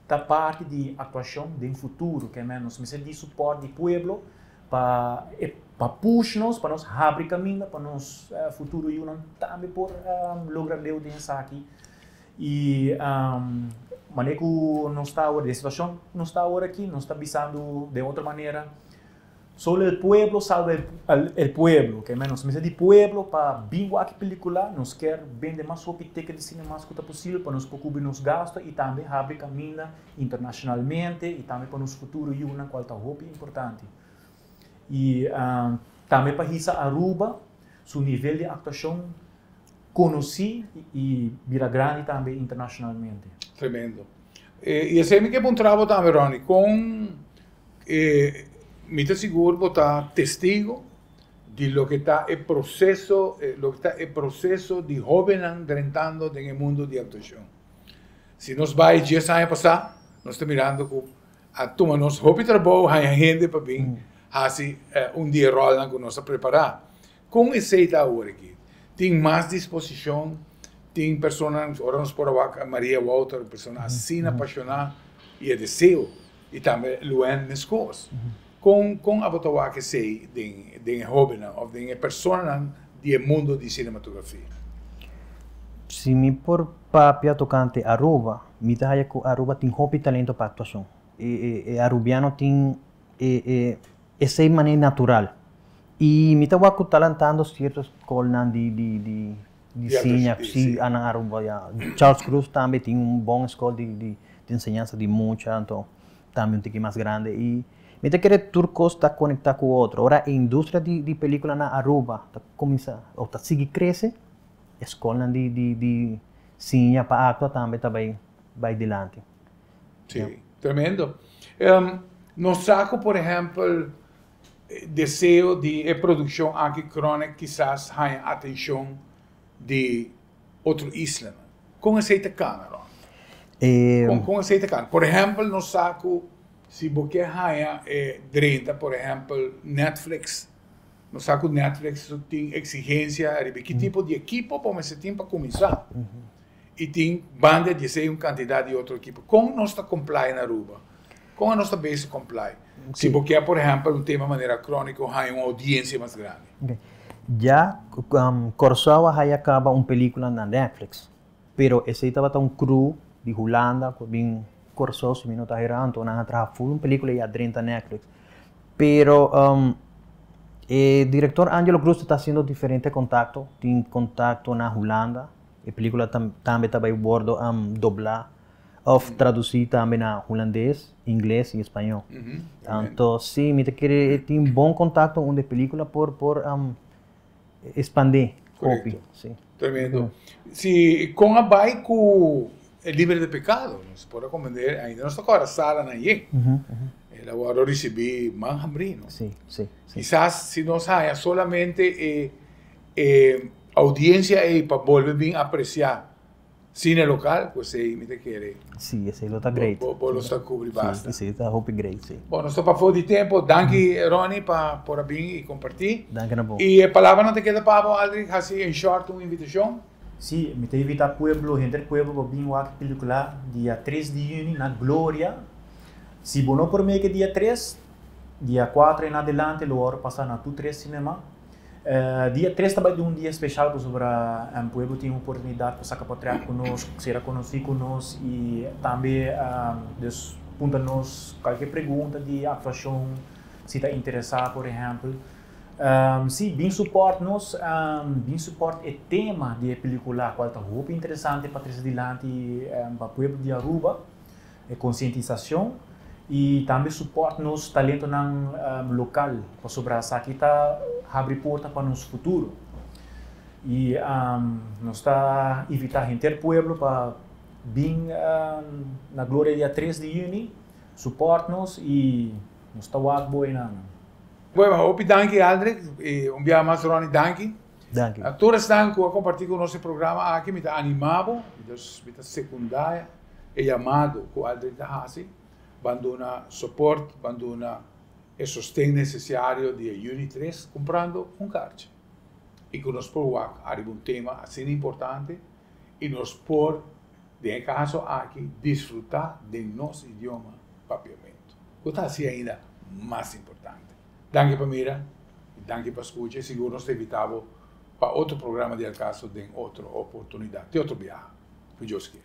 [SPEAKER 9] ta parti di actuacion den futuro. Ke men nos mester di support di pueblo pa e pa push nos, pa nos habri caminda pa nos futuro yunan tambe por logra leu den esaki. Y manera cu nos ta awor, den situacion cu nos ta awor aki, nos ta bisando den otro manera, Solo el pueblo salva el pueblo. Ke men nos mester di pueblo pa bin wak e pelicula. Nos kier bende mas hopi ticket di cine mas cu ta posibel pa nos por cubri nos gasto y tambe habri caminda internacionalmente y tambe pa nos futuro yunan cual ta hopi importante. Y tambe pa hisa Aruba su nivel di actuacion conoci y bira grandi tambe internacionalmente.
[SPEAKER 1] Tremendo. Y esey mi ke puntra bo tambe Ronnie, con E mi ta sigur bo ta testigo di loke ta e proceso, loke ta e proceso di hobennan drentando den e mundo di actuacion. Si nos bai dies aña pasá, nos ta mirando cu a tuma nos hopi trabou haña hende pa bin. hasi un di e ròlnan ku nos a prepará. Kon esei ta awor aki? Tin mas disposishon, tin personanan, ora nos por a wak Maria Wouter, un persona asina apashoná i e deseo, i tambe Luann meskos. Kon kon abo ta wak esei den den e hóbennan òf den e personanan di e mundo di sinematografia?
[SPEAKER 14] Si mi por papia tokante Aruba, mi ta haya ku Aruba tin hopi talento pa aktuashon. E e e arubiano tin e e esei manera natural. I mi ta wak ku ta lantando sierto skolnan di di di di siña, si na Aruba ya. Charles Cruz tambe tin un bon skol di di di enseñansa di mucha, anto tambe un tiki mas grandi. I mi ta kere tur kos ta konektá ku otro. Ora e industria di di pelikula na Aruba ta kuminsá òf ta sigui krese, e skolnan di di di siña pa aktua tambe ta bai bai dilanti.
[SPEAKER 1] Sí, tremendo. Nos sa ku por ehèmpel deseo di e produkshon aki Chronic kisas haña atenshon di otro islanan. Kon esei ta kana, Ron? Kon kon esei ta kana? Por ehèmpel nos sa ku si bo ke haña e drenta por ehèmpel Netflix, nos sa ku Netflix tin eksigensia riba ki tipo di ekipo bo mester tin pa kuminsá. I tin banda di esei un kantidat di otro ekipo. Kon nos ta comply na Aruba? Kon nos ta bezig comply? Si bo kier por ehempel un tema manera Crónico haña un audiencia mas grandi.
[SPEAKER 14] Ya Kòrsou a haya kaba un pelikula na Netflix, pero esei tabata un crew di Hulanda ku a bin Kòrsou si mi no ta hera, anto nan a traha ful un pelikula i a drenta Netflix. Pero e direktor Angelo Cruz ta hasiendo diferente kontakto, tin kontakto na Hulanda, E pelicula tambe ta bay wordo dobla of traduci tambe na Hulandes, Ingles y Español. Anto si mi ta kere e tin bon contacto unda e pelicula por por expande hopi.
[SPEAKER 1] Si. Tremendo. Si con a bay cu e Libre de Pecado nos por recomende ainda nos ta cora salanan yen. El a wordo ricibi man hambri no.
[SPEAKER 14] Si, si,
[SPEAKER 1] si. Kisas si nos haya solamente e E audiencia ei pa bolbe bin aprecia cine local, cu esey mi ta kere.
[SPEAKER 14] Sí, esey lo ta great.
[SPEAKER 1] Bo lo sta cubri basta.
[SPEAKER 14] Sí, esey ta hopi great, sí.
[SPEAKER 1] Bon, nos ta pafó di tempo. Danki Ronnie pa por a bin y comparti.
[SPEAKER 14] Danki na bo.
[SPEAKER 1] Y e palabranan ta keda pa bo, Aldrich, haci en short un invitacion.
[SPEAKER 9] Sí, mi ta invita pueblo, henter pueblo pa bin wak e pelicula dia tres di juni na Gloria. Si bo no por make e dia tres, dia cuatro en adelante lo wòrdu pasa na tur tres cinema. Dia tres ta bai di un dia special pasobra pueblo tin oportunidad pa saca portret cu nos, sera conoci cu nos y tambe dus puntra nos cualkier pregunta di actuacion si ta interesa por ehempel. Si, bin support nos, bin support e tema di e pelicula cual ta hopi interesante pa trece dilanti pa pueblo di Aruba. E konsientisashon i tambe supòrt nos talentonan lokal pasobra esaki ta habri porta pa nos futuro. I nos ta invitá henter pueblo pa bin na Gloria dia tres di yüni, supòrt nos i nos ta wak bo einan.
[SPEAKER 1] Bueno, hopi danki Aldrich i un biaha mas Ronnie danki.
[SPEAKER 14] Danki.
[SPEAKER 1] Tur esnan ku a kompartí ku nos e programa aki mi ta animá bo, mi ta sekundá e yamado ku Aldrich ta hasi, ban duna soport, ban duna e sosten nesesario di e yüni tres kumprando un karchi i ku nos por wak ariba un tema asina importante i nos por den e kaso aki disfrutá den nos idioma papiamentu ku ta hasi ainda mas importante. Danki pa mira i danki pa skucha i sigur nos ta invitá bo pa otro programa di Al Caso den otro oportunidat, te otro biaha, ku Dios kier.